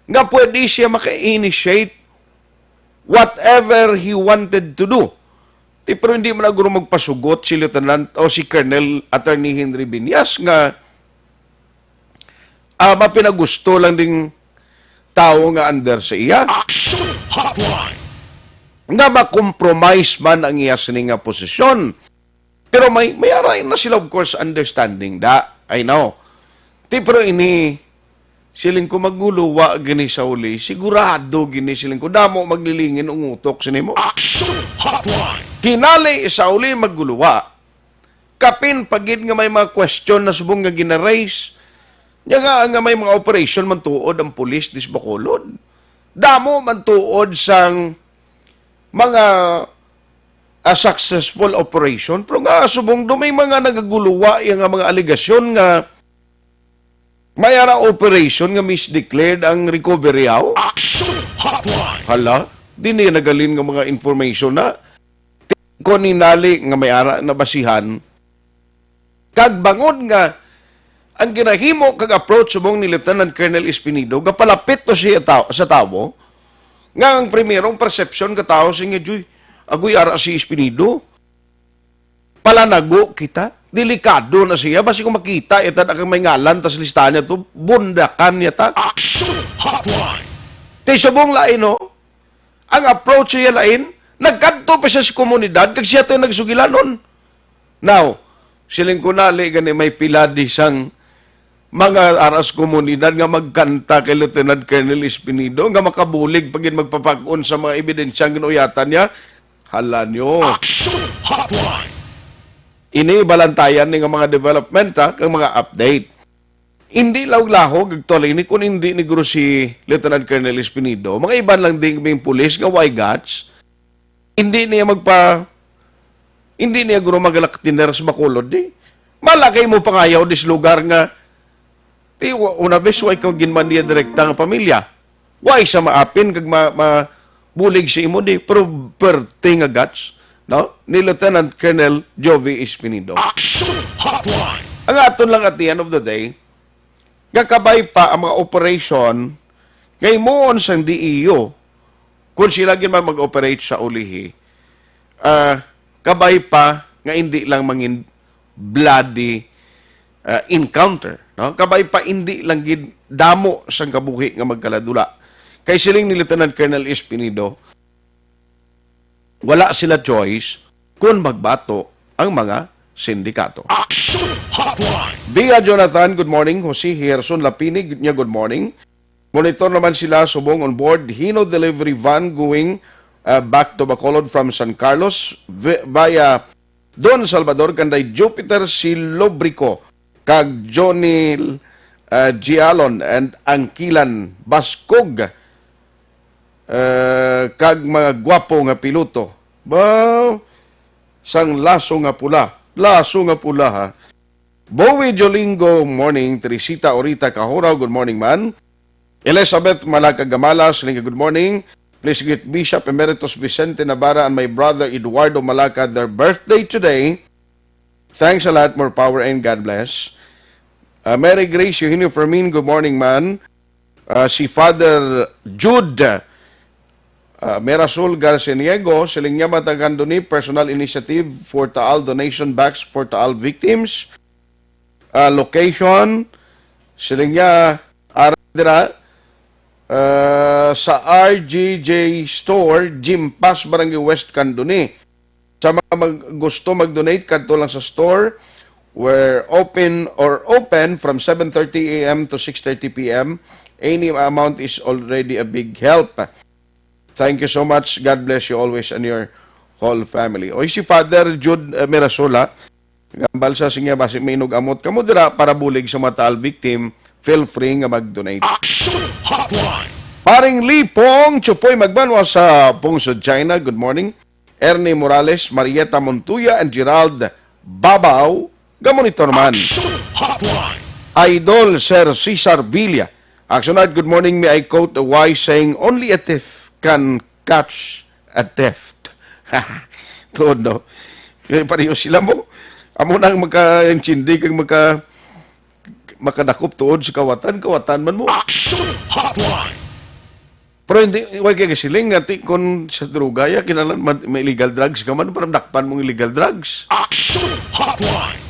nga pwede siya maka-initiate whatever he wanted to do. Ti, pero hindi man guro magpasugot si Lieutenant o si Colonel Attorney Henry Viñas nga, ah, mapinagusto lang ding tawo nga under sa iya. Action Hotline. Nga ma-compromise man ang iya sini nga posisyon. Pero may, may ara na sila, of course, understanding da. I know. Ti, pero ini, siling ko, maguluwa gini sa uli. Sigurado gini, siling ko, damo maglilingin ang utok sa nimo. Action Hotline. Kinali sa uli, maguluwa. Kapin pagid nga may mga question na subong nga gina-raise. Nya nga, nga may mga operation man tuod ang pulis dis Bacolod. Damo man tuod sang mga, ah, successful operation. Pero nga, subong do may mga nagaguluwa ya nga mga alegasyon nga may ara operation nga misdeclared ang recovery, aw? Action Hotline. Hala, di niya nagalin nga mga information na. Kon hinali nga may ara nabasihan, kag bangod nga ang ginahimo kag approach subong ni Lieutenant Colonel Espinido, gapalapit to siya taw-, sa tawo, nga ang primero ang perception ka tawo siya nga, "Juy, agoy ara si Espinido. Palanago kita. Delikado na siya. Basi kung makita ita na kang may ngalan tas listahan niya to, bundakan niya ta." Action Hotline. Kay subong lain, no? Ang approach niya lain, nagkadto pa siya sa komunidad, kag siya to yung nagsugilanon. Now, siling ko nali gani may pila di sang mga aras komunidad nga magkanta kay Lieutenant Colonel Espinido nga makabulig pa gid magpapag-on sa mga ebidensya ang ginuyatan niya. Hala niyo. Action Hotline. Ini balantayan ni nga mga development, ha, kag mga update. Hindi lahog-lahog actually ni kung hindi ni guro si Lieutenant Colonel Espinido. Mga iban lang din kaming pulis nga way guts. Hindi niya magpa-, hindi niya guro magalak dinner sa Bacolod, di. Malakay mo pangayaw dis lugar nga, ti, wa-, una bes, wa ikaw ginman niya direkta nga pamilya. Wa isa maapin kag ma-, mabulig sa imo, di. Pero perte nga guts, no? Ni Lieutenant Colonel Jovi Espinido. Action Hotline. Ang aton lang at the end of the day, nga kabay pa ang mga operation nga himuon sang D E U, kung sila gid man mag-operate sa ulihi, ah, kabay pa nga hindi lang mangin bloody, ah, encounter, no? Kabay pa hindi lang gid damo sang kabuhi nga magkaladula. Kay siling ni Lieutenant Colonel Espinido, wala sila choice kung magbato ang mga sindikato. Action Hotline! Via Jonathan, good morning. Jose Gerson Lapini, niya, good morning. Monitor naman sila subong on board Hino delivery van going, uh, back to Bacolod from San Carlos vi-, via Don Salvador, kanday Jupiter Silobrico, kag Johnny, uh, Gialon and Angkilan Baskog, uh, kag mga gwapo nga piloto. Ba, sang laso nga pula. Laso nga pula, ha? Bowie Jolingo, morning. Teresita Orita Kahuraw, good morning, man. Elizabeth Malaca Gamala, siling, good morning. Please greet Bishop Emeritus Vicente Navarra and my brother Eduardo Malaca, their birthday today. Thanks a lot, more power, and God bless. Uh, Mary Grace Eugenio Fermin, good morning, man. Uh, si Father Jude, uh, Mirasol Garciniego, siling niya, matagan duni personal initiative for Taal donation box for Taal victims. Uh, location, siling niya, ara dira, uh, sa R G J Store, Gym Pass, Barangay West, Candoni. Sa mga mag-, gusto mag-donate, kadto lang sa store. We're open or open from seven thirty a m to six thirty p m. Any amount is already a big help. Thank you so much. God bless you always and your whole family. Oy, si Father Jude, eh, Mirasola, gambal sa siya, basi may inug-amot kamo dira para bulig sa mga Taal victim, feel free nga mag-donate. Action Hotline! Paring Lee Pong Chupoy Magbanwa sa Pungsod, China, good morning. Ernie Morales, Marieta Montoya, and Gerald Babaw, gamonitor man. Action Hotline! Idol Sir Cesar Villa. Action Art, good morning. May I quote a wise saying, "Only a thief can catch a theft." Tuod, no? Kaya pareho sila mo. Amo nang maka-intindi kag maka-, makadakop tuod sa kawatan, kawatan man mo. Action Hotline! Pero hindi, way kay siling nga ti, kung sa droga, ya, kinahanglan ma-, may illegal drugs ka man, para dakpan mong illegal drugs. Action Hotline!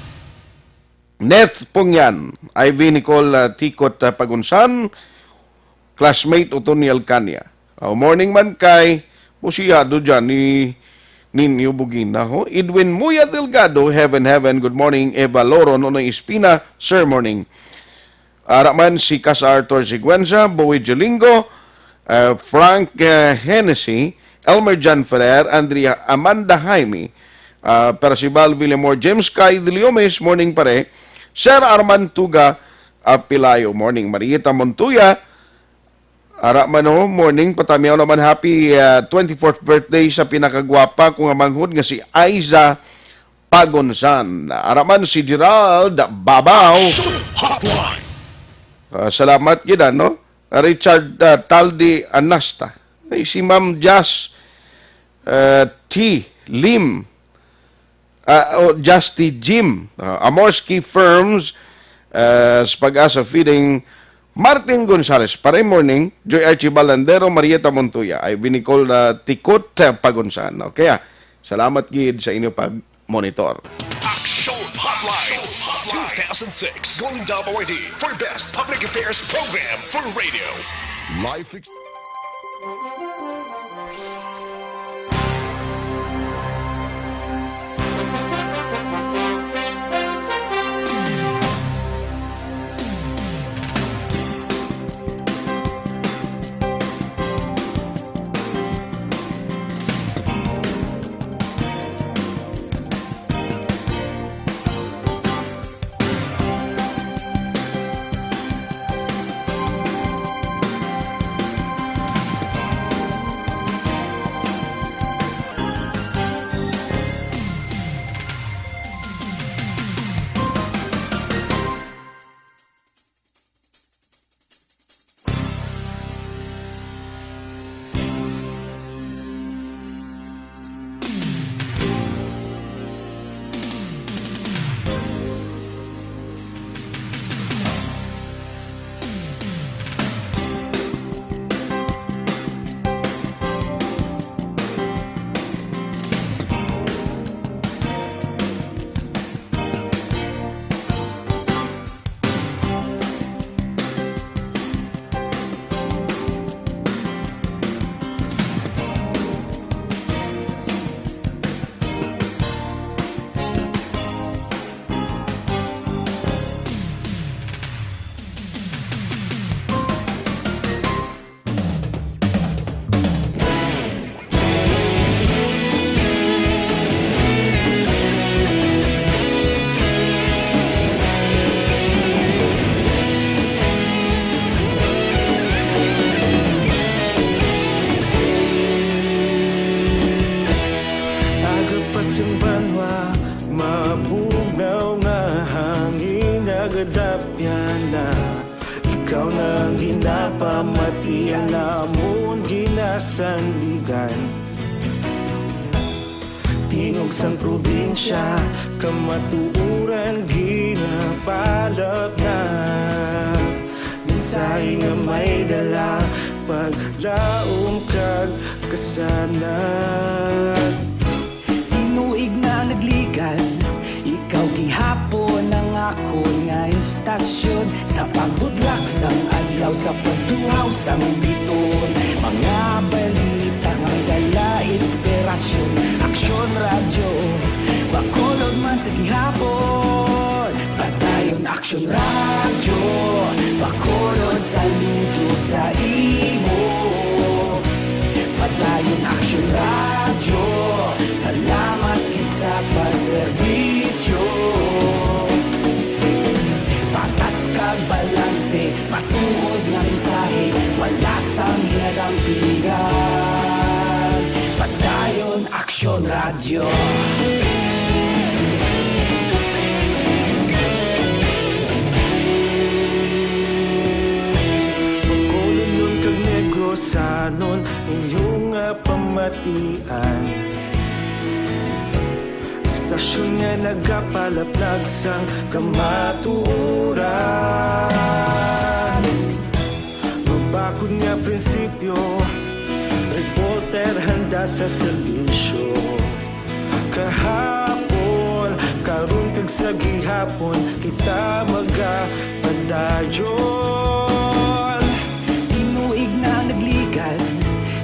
Neth Pungyan, Ivy Nicole, uh, Tikot, uh, Pagunsan, classmate Otoniel Kanya. Uh, morning man kay, busiyado dyan ni Ninyo Bugina, ho? Edwin Muya Delgado, heaven, heaven, good morning. Eva Loro, Nonoy Espina, sir, morning. Ara man si Cas Arthur Siguenza, Boy Jolingo, uh, Frank, uh, Hennessy, Elmer John Ferrer, Andrea Amanda Jaime, uh, Percival Villamor, James Kai Deliomes, morning pare, Sir Arman Tuga, uh, Pilayo, morning, Marieta Montoya, ara man, oh, morning, patamiaw naman, happy, uh, twenty-fourth birthday sa pinakagwapa ko nga manghod nga si Aiza Pagunsan. Ara man si Gerald Babaw. Action Hotline! Ah, salamat gid, ano? Richard, ah, Taldi Anasta. Ay, si Ma'am Jas, ah, T. Lim. Ah, oh, Jas T. Jim. Ah, Amorski Firms, ah, sa Pag-asa Feeding. Martin Gonzales, Pare Morning. Joy Archie Balandero, Marieta Montoya. Ay, binikol na tikot, ah, Pagunsan. Okay, ah. Salamat gid sa inyo pag monitor. Action Hotline two thousand six Golden Dove Awardee for Best Public Affairs Program for Radio. Life ex- Yana, ikaw na ang ginapamatian namon ginasandigan. Tingog sang probinsya, kamatuoran ginapalapnap. Mensahe nga may dala, paglaom kag kasanag. Tinuig na nagligan, ikaw gihapon ang akon nga istasyon. Sa pagbutlak sang adlaw, sa pagtuhaw sang biton, mga balita nga may dala inspirasyon. Aksyon Radyo, Bacolod man sa gihapon. Padayon Aksyon Radyo, Bacolod, saludo sa imo. Padayon Aksyon Radyo, salamat gid sa pagserbisyo. Patas kag balanse, matuod nga mensahe, wala sang ginadampigan. Padayon Aksyon Radyo. Bacolodnon kag Negrosanon, inyo nga pamatian. Istasyon nga nagapalaplag sang kamatuoran. Mabakod nga prinsipyo, reporter handa sa serbisyo. Kahapon, karon kag sa gihapon, kita magapadayon. Tinuig na nagligan,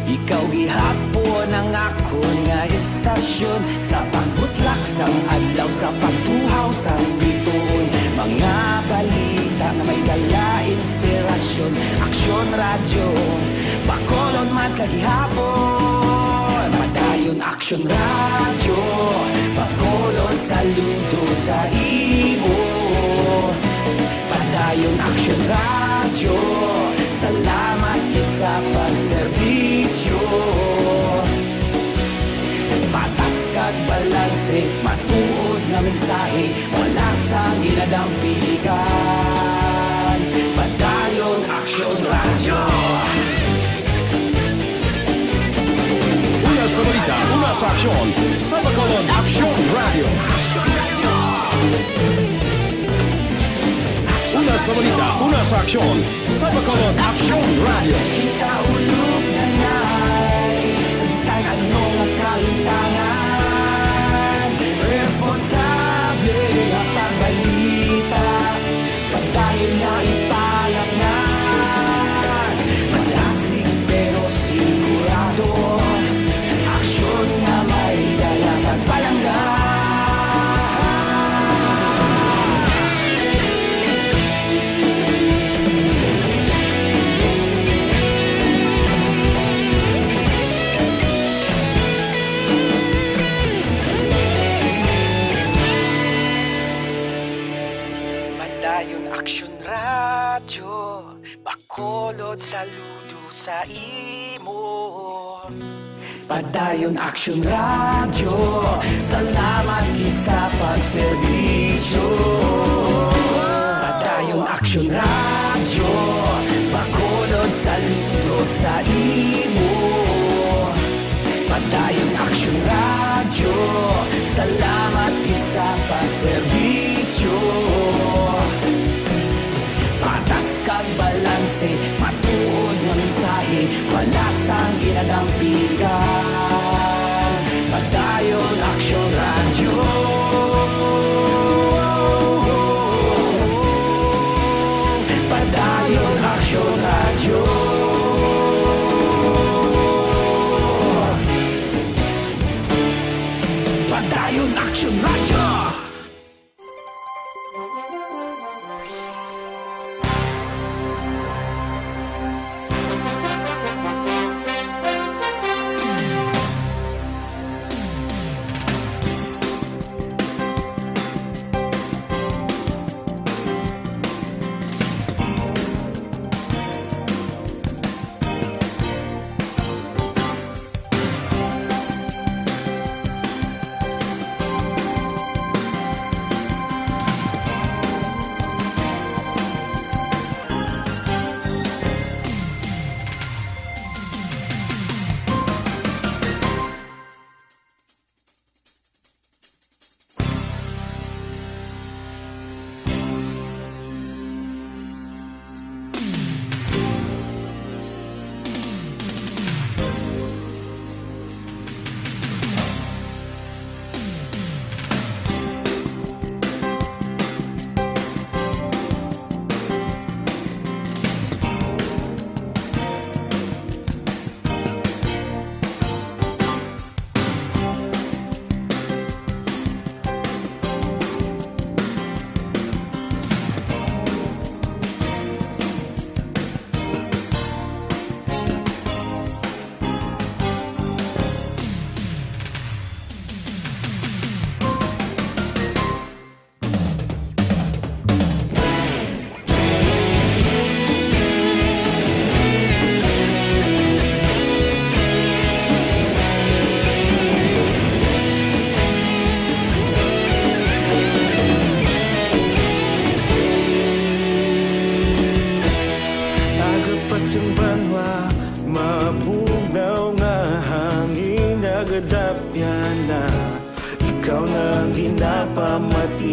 ikaw gihapon ang akon nga istasyon. Sa pagbutlak sang adlaw, sa pagtuhaw sang biton, mga balita nga may dala inspirasyon. Aksyon Radyo, Bacolod man sa gihapon. Padayon Aksyon Radyo, Bacolod, saludo sa imo. Padayon Aksyon Radyo, salamat gid sa pagserbisyo. Patas kag balanse, matuod nga mensahe, wala sang ginadampigan. Padayon Aksyon Radyo. Una sa balita, una sa aksyon, sa Bacolod Aksyon Radyo. Una sa balita, una sa aksyon, sa Bacolod Aksyon Radyo. Kita ulog na ngay, sa bisan ano nga kalintangan, responsable nga pagbalita. Padayon nga ipalapngan, madasig pero sigurado, aksyon nga may dala kag palangga. Padayon Aksyon Radyo, Bacolod, saludo sa imo. Padayon Aksyon Radyo, salamat gid sa pagserbisyo. Padayon Aksyon Radyo, Bacolod, saludo sa imo. Padayon Aksyon Radyo, salamat gid sa pagserbisyo. Patas kag balanse, matuod nga mensahe, wala sang ginadampigan. Padayon Aksyon Radyo.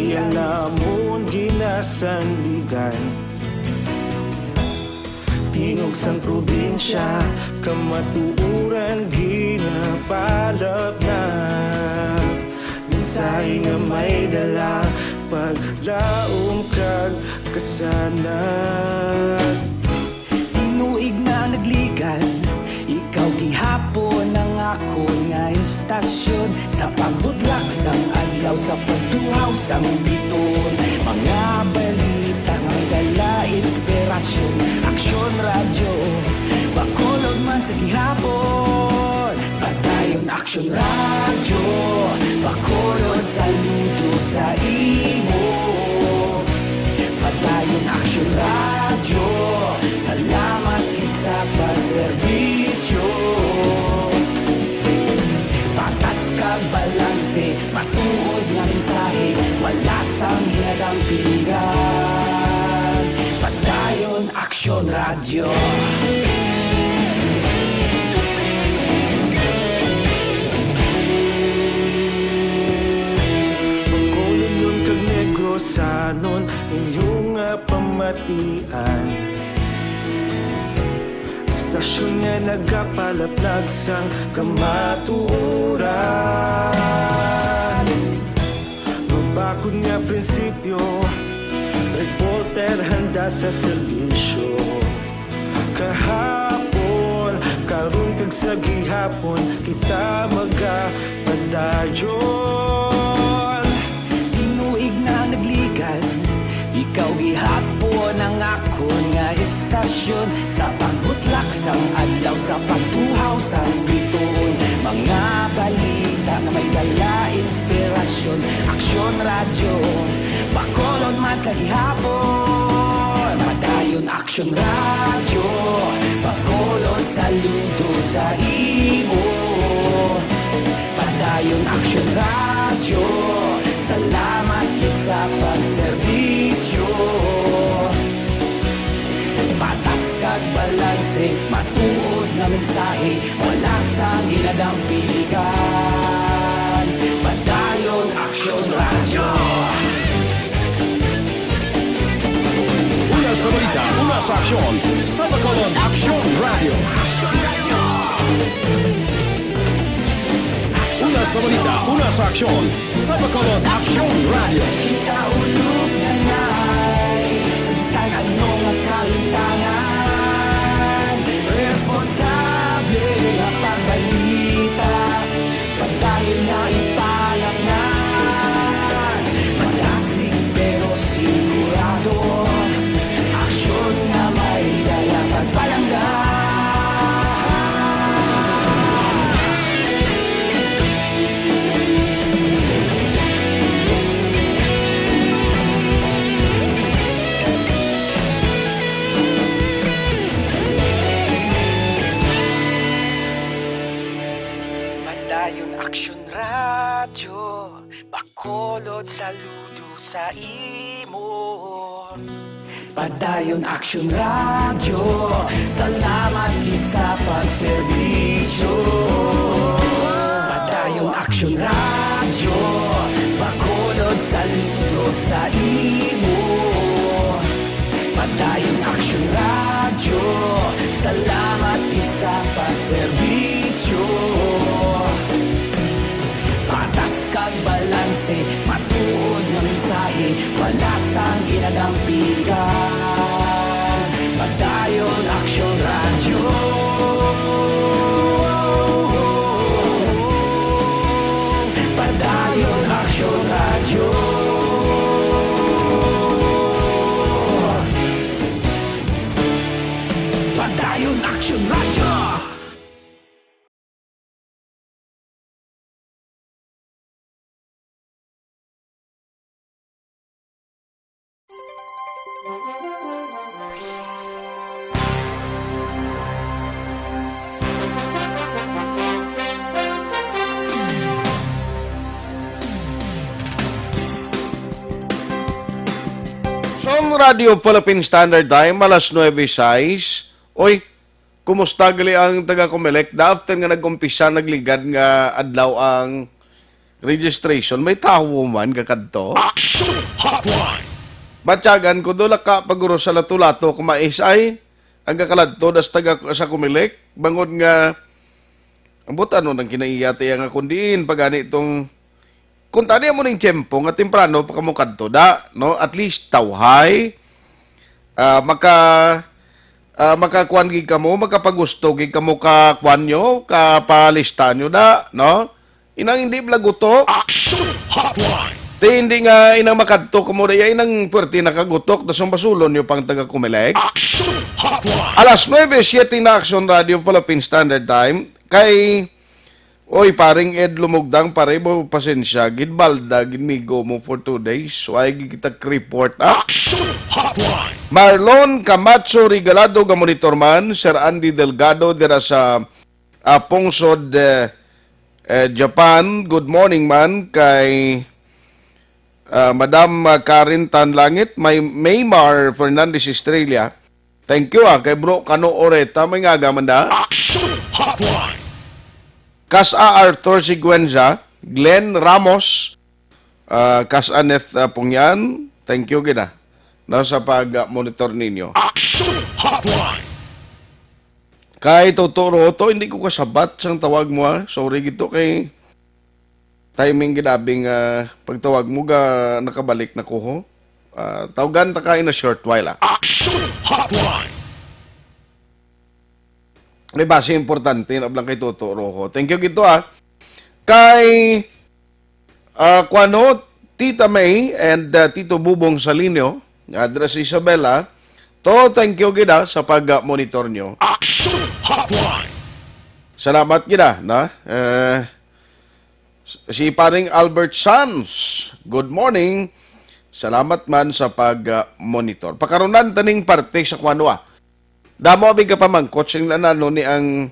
Namon ginasandigan, tingog sang probinsya, kamatuoran ginapalapnap. Mensahe nga may dala, paglaom kag kasanag. Tinuig na nagligad, ikaw gihapon ang akon nga istasyon. Sa pagbutlak sang adlaw, sa pagtuhaw sang biton, mga balita nga may dala inspirasyon. Aksyon Radyo, Bacolod man sa gihapon. Padayon Aksyon Radyo, Bacolod saludo sa imo. Padayon Aksyon Radyo, salamat gid sa pagserbisyo. Patas kag balanse, matuod nga mensahe, wala sang ginadampingan. Padayon Aksyon Radyo. Bacolodnon kag Negrosanon, inyo nga pamatian. Istasyon nga nagapalaplag sang kamatuoran. Mabakod nga prinsipyo, reporter handa sa serbisyo. Kahapon, karon kag sa gihapon, kita magapadayon. Tinuig na nagligad, ikaw gihapon ang akon nga istasyon. Sa pagbutlak sang adlaw, sa pagtuhaw sang bituon, mga balita nga may dala inspirasyon. Aksyon Radyo, Bacolod man sa gihapon. Padayon Aksyon Radyo, Bacolod saludo sa imo. Padayon Aksyon Radyo, salamat gid sa pagserbisyo. Patas kag balanse, matuod nga mensahe, wala sang ginadampingan. Padayon Aksyon Radyo. Una sa balita, una sa aksyon, sa Bacolod Aksyon Radyo. Una sa balita, una sa aksyon, sa Bacolod Aksyon Radyo. Kita ulog na ngay, sa bisan ano nga kalimtangan, responsable nga pagbalita, padayon nga ipalapngan, malasig pero sigurado, aksyon nga may dala pagpalangga. Padayon Aksyon Radyo, Bacolod saludo sa imo. Padayon Aksyon Radyo, salamat gid sa pagserbisyo. Padayon Aksyon Radyo, Bacolod saludo sa imo. Padayon Aksyon Radyo, salamat gid sa pagserbisyo. Patas kag balanse, matuod nga mensahe, wala sang ginadampingan. Padayon Aksyon Radyo. Padayon Aksyon Radyo. Padayon Aksyon Radyo. Sa Radyo Philippine Standard Time, alas nuebe sais. Oy, kumusta gali ang taga Comelec? Da after nga nag-umpisa, nagligad nga adlaw ang registration, may tawo man gakadto. Action Hotline! Batyagan ko, dula ka paguro sa lato-lato, kung mais ay, ang gakaladto das taga sa Comelec, bangod nga, ang buta no, nang kinaiya tiya nga kung diin, pagani itong, kung tani mo ning tiyempo nga temprano pa kamo kadto, da, no? At least, tawhay, ah, maka, ah, makakuan gid kamo, makapagusto gid kamo ka kuan nyo, kapalista nyo, da, no? Inang hindi bala gutok. Action Hotline! Ti hindi nga inang makadto kamo daya, inang puwerte nakagutok, tas ang basulon nyo pang taga Comelec. Action Hotline! Alas nuebe siete na Action Radio Philippine Standard Time. Kay, oy, paring Ed Lumugdang, pare mo, pasensya, gid balda, gid migo mo for two days. Why gid kita report, ah? Action Hotline! Marlon Camacho Regalado, ga monitor man, Sir Andy Delgado, dira sa ah, Pungsod, eh, eh, Japan. Good morning man kay, ah, Madam, ah, Karen Tanlangit, may Maymar Fernandez Estrella. Thank you, ah, kay Bro Kano Oreta, may ngaga man da. Action Hotline! Kas-a Arthur Siguenza, Glenn Ramos, ah, Kas-a Neth, ah, Pungyan, thank you gid, ah, no, sa pag-monitor ninyo. Action Hotline! Kay Toto Roto, hindi ko kasabat sang tawag mo, ha. Sorry gid to kay timing gid abi nga pagtawag mo ga nakabalik na ko, ho. Ah, tawagan ta ka in a short while, ah. Action Hotline! May base importante na lang kay Toto Roho. Thank you gid to, ah. Kay, ah, kuwan, ho, Tita May and, ah, Tito Bubong Salinio, nga adra sa Isabela, to, thank you gid, ah, sa pag-monitor nyo. Action Hotline! Salamat gid, ah, na? Eh, si Paring Albert Sanz, good morning. Salamat man sa pag-monitor. Pakarunan taning parte sa kuwan, ah. Damo abi ka pamangkot sing nanano ni ang,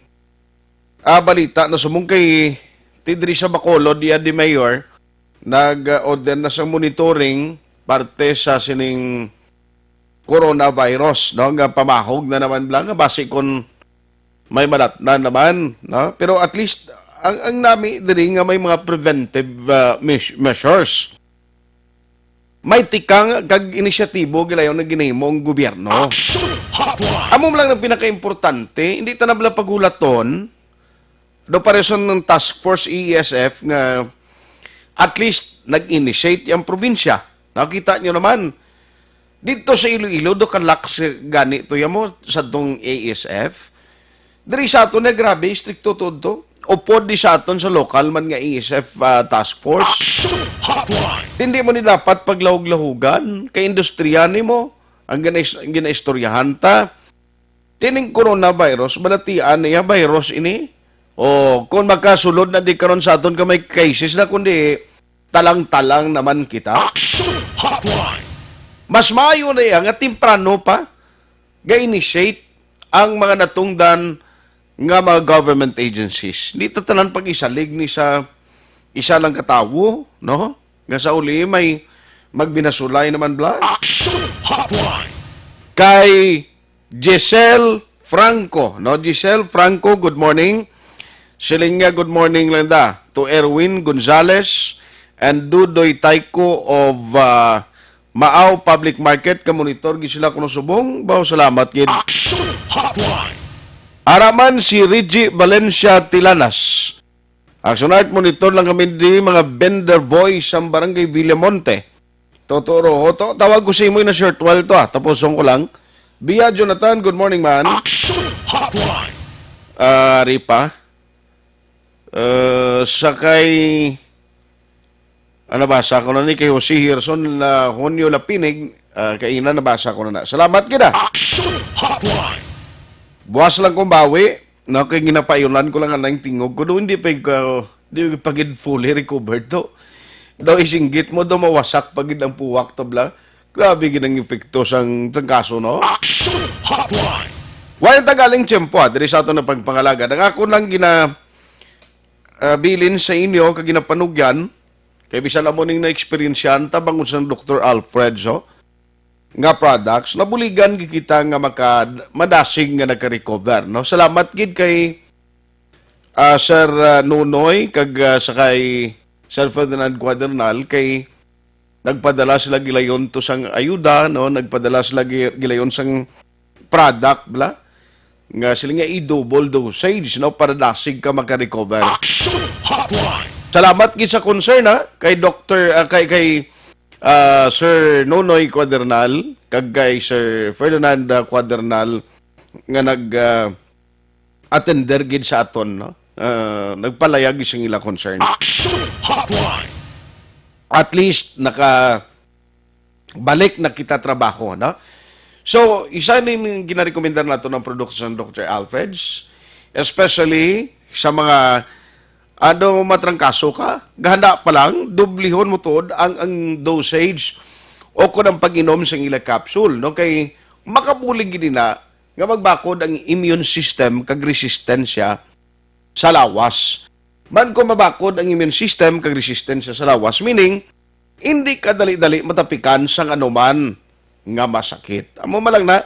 ah, balita na sumong kay ti diri sa Bacolod, iya di Mayor, nag-order na sa monitoring parte sa sining coronavirus, no, nga pamahog na naman bala nga basi kon may malatnan naman, no? Pero at least, ang, ang nami diri nga may mga preventive, ah, meas-, measures. May tikang kag inisyatibo gilayon nga ginahimo ang gobyerno. Action Hotline! Amo lang ang pinakaimportante, hindi ta na bala paghulaton, do pareson ng task force E E S F nga at least nag-initiate ang probinsya. Nakita nyo naman, dito sa Iloilo, do kalak si gani to ya mo sa tong A S F. Diri sa aton na grabe, istrikto to to. Upod di sa aton sa local man nga A S F, ah, task force. Action Hotline! Hindi mo ni dapat paglahog-lahugan kay industriya nimo ang ginais-, ginaistoryahan ta. Tining coronavirus, balatian niya virus ini. O kung makasulod na di karon sa aton ka may cases na, kundi talang-talang naman kita. Action Hotline! Mas maayo na iya nga temprano pa ga-initiate ang mga natungdan nga mga government agencies. Di ta tanan pag-isalig ni sa isa lang ka tawo, no? Nga sa uli may magbinasulay naman bala. Action Hotline! Kay Giselle Franco, no? Giselle Franco, good morning. Siling niya, "Good morning lang da to Erwin Gonzalez and Dudoy Taiko of, uh, Maaw Public Market, ka monitor gid sila kuno subong." Baw, salamat gid. Action Hotline! Ara man si Reggie Valencia Tilanas. Action Art, monitor lang kami di mga vendor boy sa Barangay Villamonte. Totoo, Roho. To, tawag ko sa imo na short while to, ah. Tapuson ko lang. Bia Jonathan, good morning, man. Action Hotline! Ah, Ripa. Uh, sa kay, ano, basa ko na ni kay Jose Gerson La Honyo Lapinig, ah, kay ina, nabasa ko na na. Salamat gid, ah. Action Hotline! Buwas lang kong bawi, no, kay ginapayunan ko lang ang tingog ko. Doon, hindi pa yung, di pa gid fully recovered to. Daw isinggit mo, daw mawasak pa gid ang puwak, tabla. Grabe gid ang epekto sang trangkaso, no? Action Hotline! Wala ta galing tiyempo, ah, diri sa aton na pagpangalagad. Ang ako lang gina, ah, bilin sa inyo, kag ginapanugyan, kay bisan amo ning na-experiencehan ta bangod sang Doktor Alfred, so, nga products, nabuligan gid kita nga maka-, madasig nga nagka-recover, no? Salamat gid kay, ah, Sir, ah, Nunoy, kag, ah, sa kay Sir Ferdinand Cuadernal, kay nagpadala sila gilayon to sang ayuda, no? Nagpadala sila gi-, gilayon sang product, bla? Nga sila nga i-double dosage, no? Para dasig ka maka-recover. Action Hotline! Salamat gid sa concern, ha? Kay Doctor, ah, kay, kay, ah, Sir Nonoy Cuadernal, kag kay Sir Ferdinand, ah, Cuadernal, nga nag, ah, attender gid sa aton, no? Ah, nagpalayag sa ila concern. Action Hotline! At least, naka, balik na kita trabaho, no? So, isa ni ning ginarekomendar nato ng produkto sa Doctor Alfred's, especially sa mga, ano, matrangkaso ka, gahanda pa lang, dublihon mo tuod ang, ang dosage o kung ang pag-inom sa ila capsule, no? Kay makabulig gid na nga magbakod ang immune system kag resistensya sa lawas. Man kung mabakod ang immune system kag resistensya sa lawas, meaning, hindi ka dali-dali matapikan sang anuman nga masakit. Amo man lang na,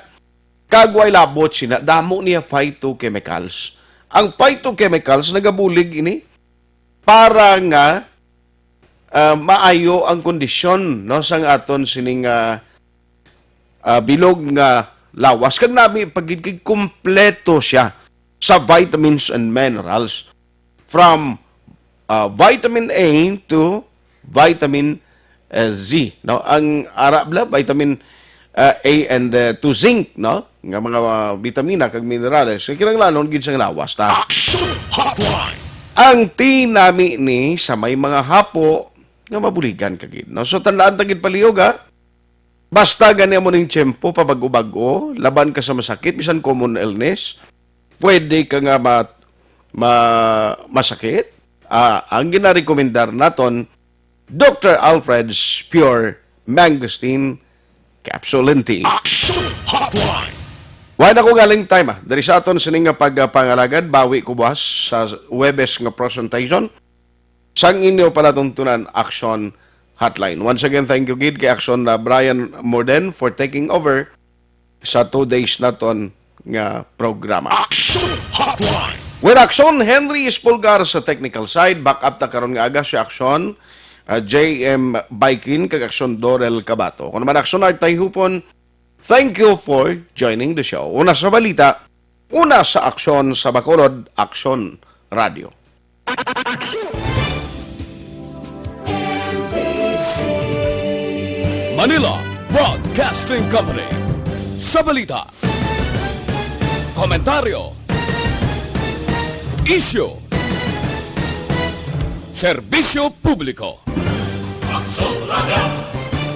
kag way labot sina, damo niya phytochemicals. Ang phytochemicals nagabulig ini para nga, ah, maayo ang kondisyon, no, sang aton sining, ah, ah, bilog nga lawas. Kag nami pa gid kay kompleto siya sa vitamins and minerals, from, ah, vitamin A to vitamin, ah, Z, no? Ang ara bla, vitamin, ah, A and, ah, to zinc, no? Nga mga, ah, bitamina kag minerales nga kinahanglanon gid sang lawas ta. Action Hotline! Ang tea nami ni sa may mga hapo nga mabuligan ka gid, no? So, tandaan ta gid palihog, ha? Basta gani amo ning tiyempo, pabag-o-bag-o, laban ka sa masakit, bisan common illness, pwede ka nga ma-, ma-, masakit. Ah, ang ginarekomendar naton, Doctor Alfred's Pure Mangosteen Capsule and Tea. Action Hotline! Wala na ko galing time, ah. Dari sa aton sining nga pagpangalagad, bawi ko buwas sa Huwebes nga presentation sang inyo palatuntunan, Action Hotline. Once again, thank you gid kay Action na Brian Morden for taking over sa two days naton nga programa. Action Hotline! With Action, Henry Espulgar sa technical side, back up ta karon nga aga si Action, ah, J M Baikin, kag Action Dorel Cabato. Kung naman Action Art Tayhupon, thank you for joining the show. Una sa balita, una sa aksyon sa Bacolod, Aksyon Radio. Manila Broadcasting Company. Sa balita, komentaryo, isyu, serbisyo publiko. Aksyon Radio.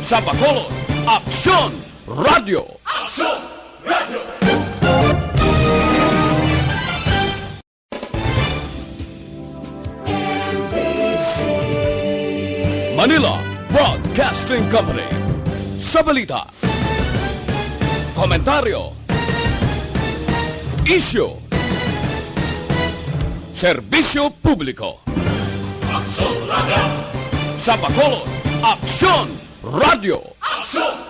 Sa Bacolod, Aksyon Radio. Aksyon Radio. Manila Broadcasting Company. Sa balita, komentaryo, isyu, serbisyo publiko. Aksyon Radio. Sa Bacolod, Aksyon Radio. Aksyon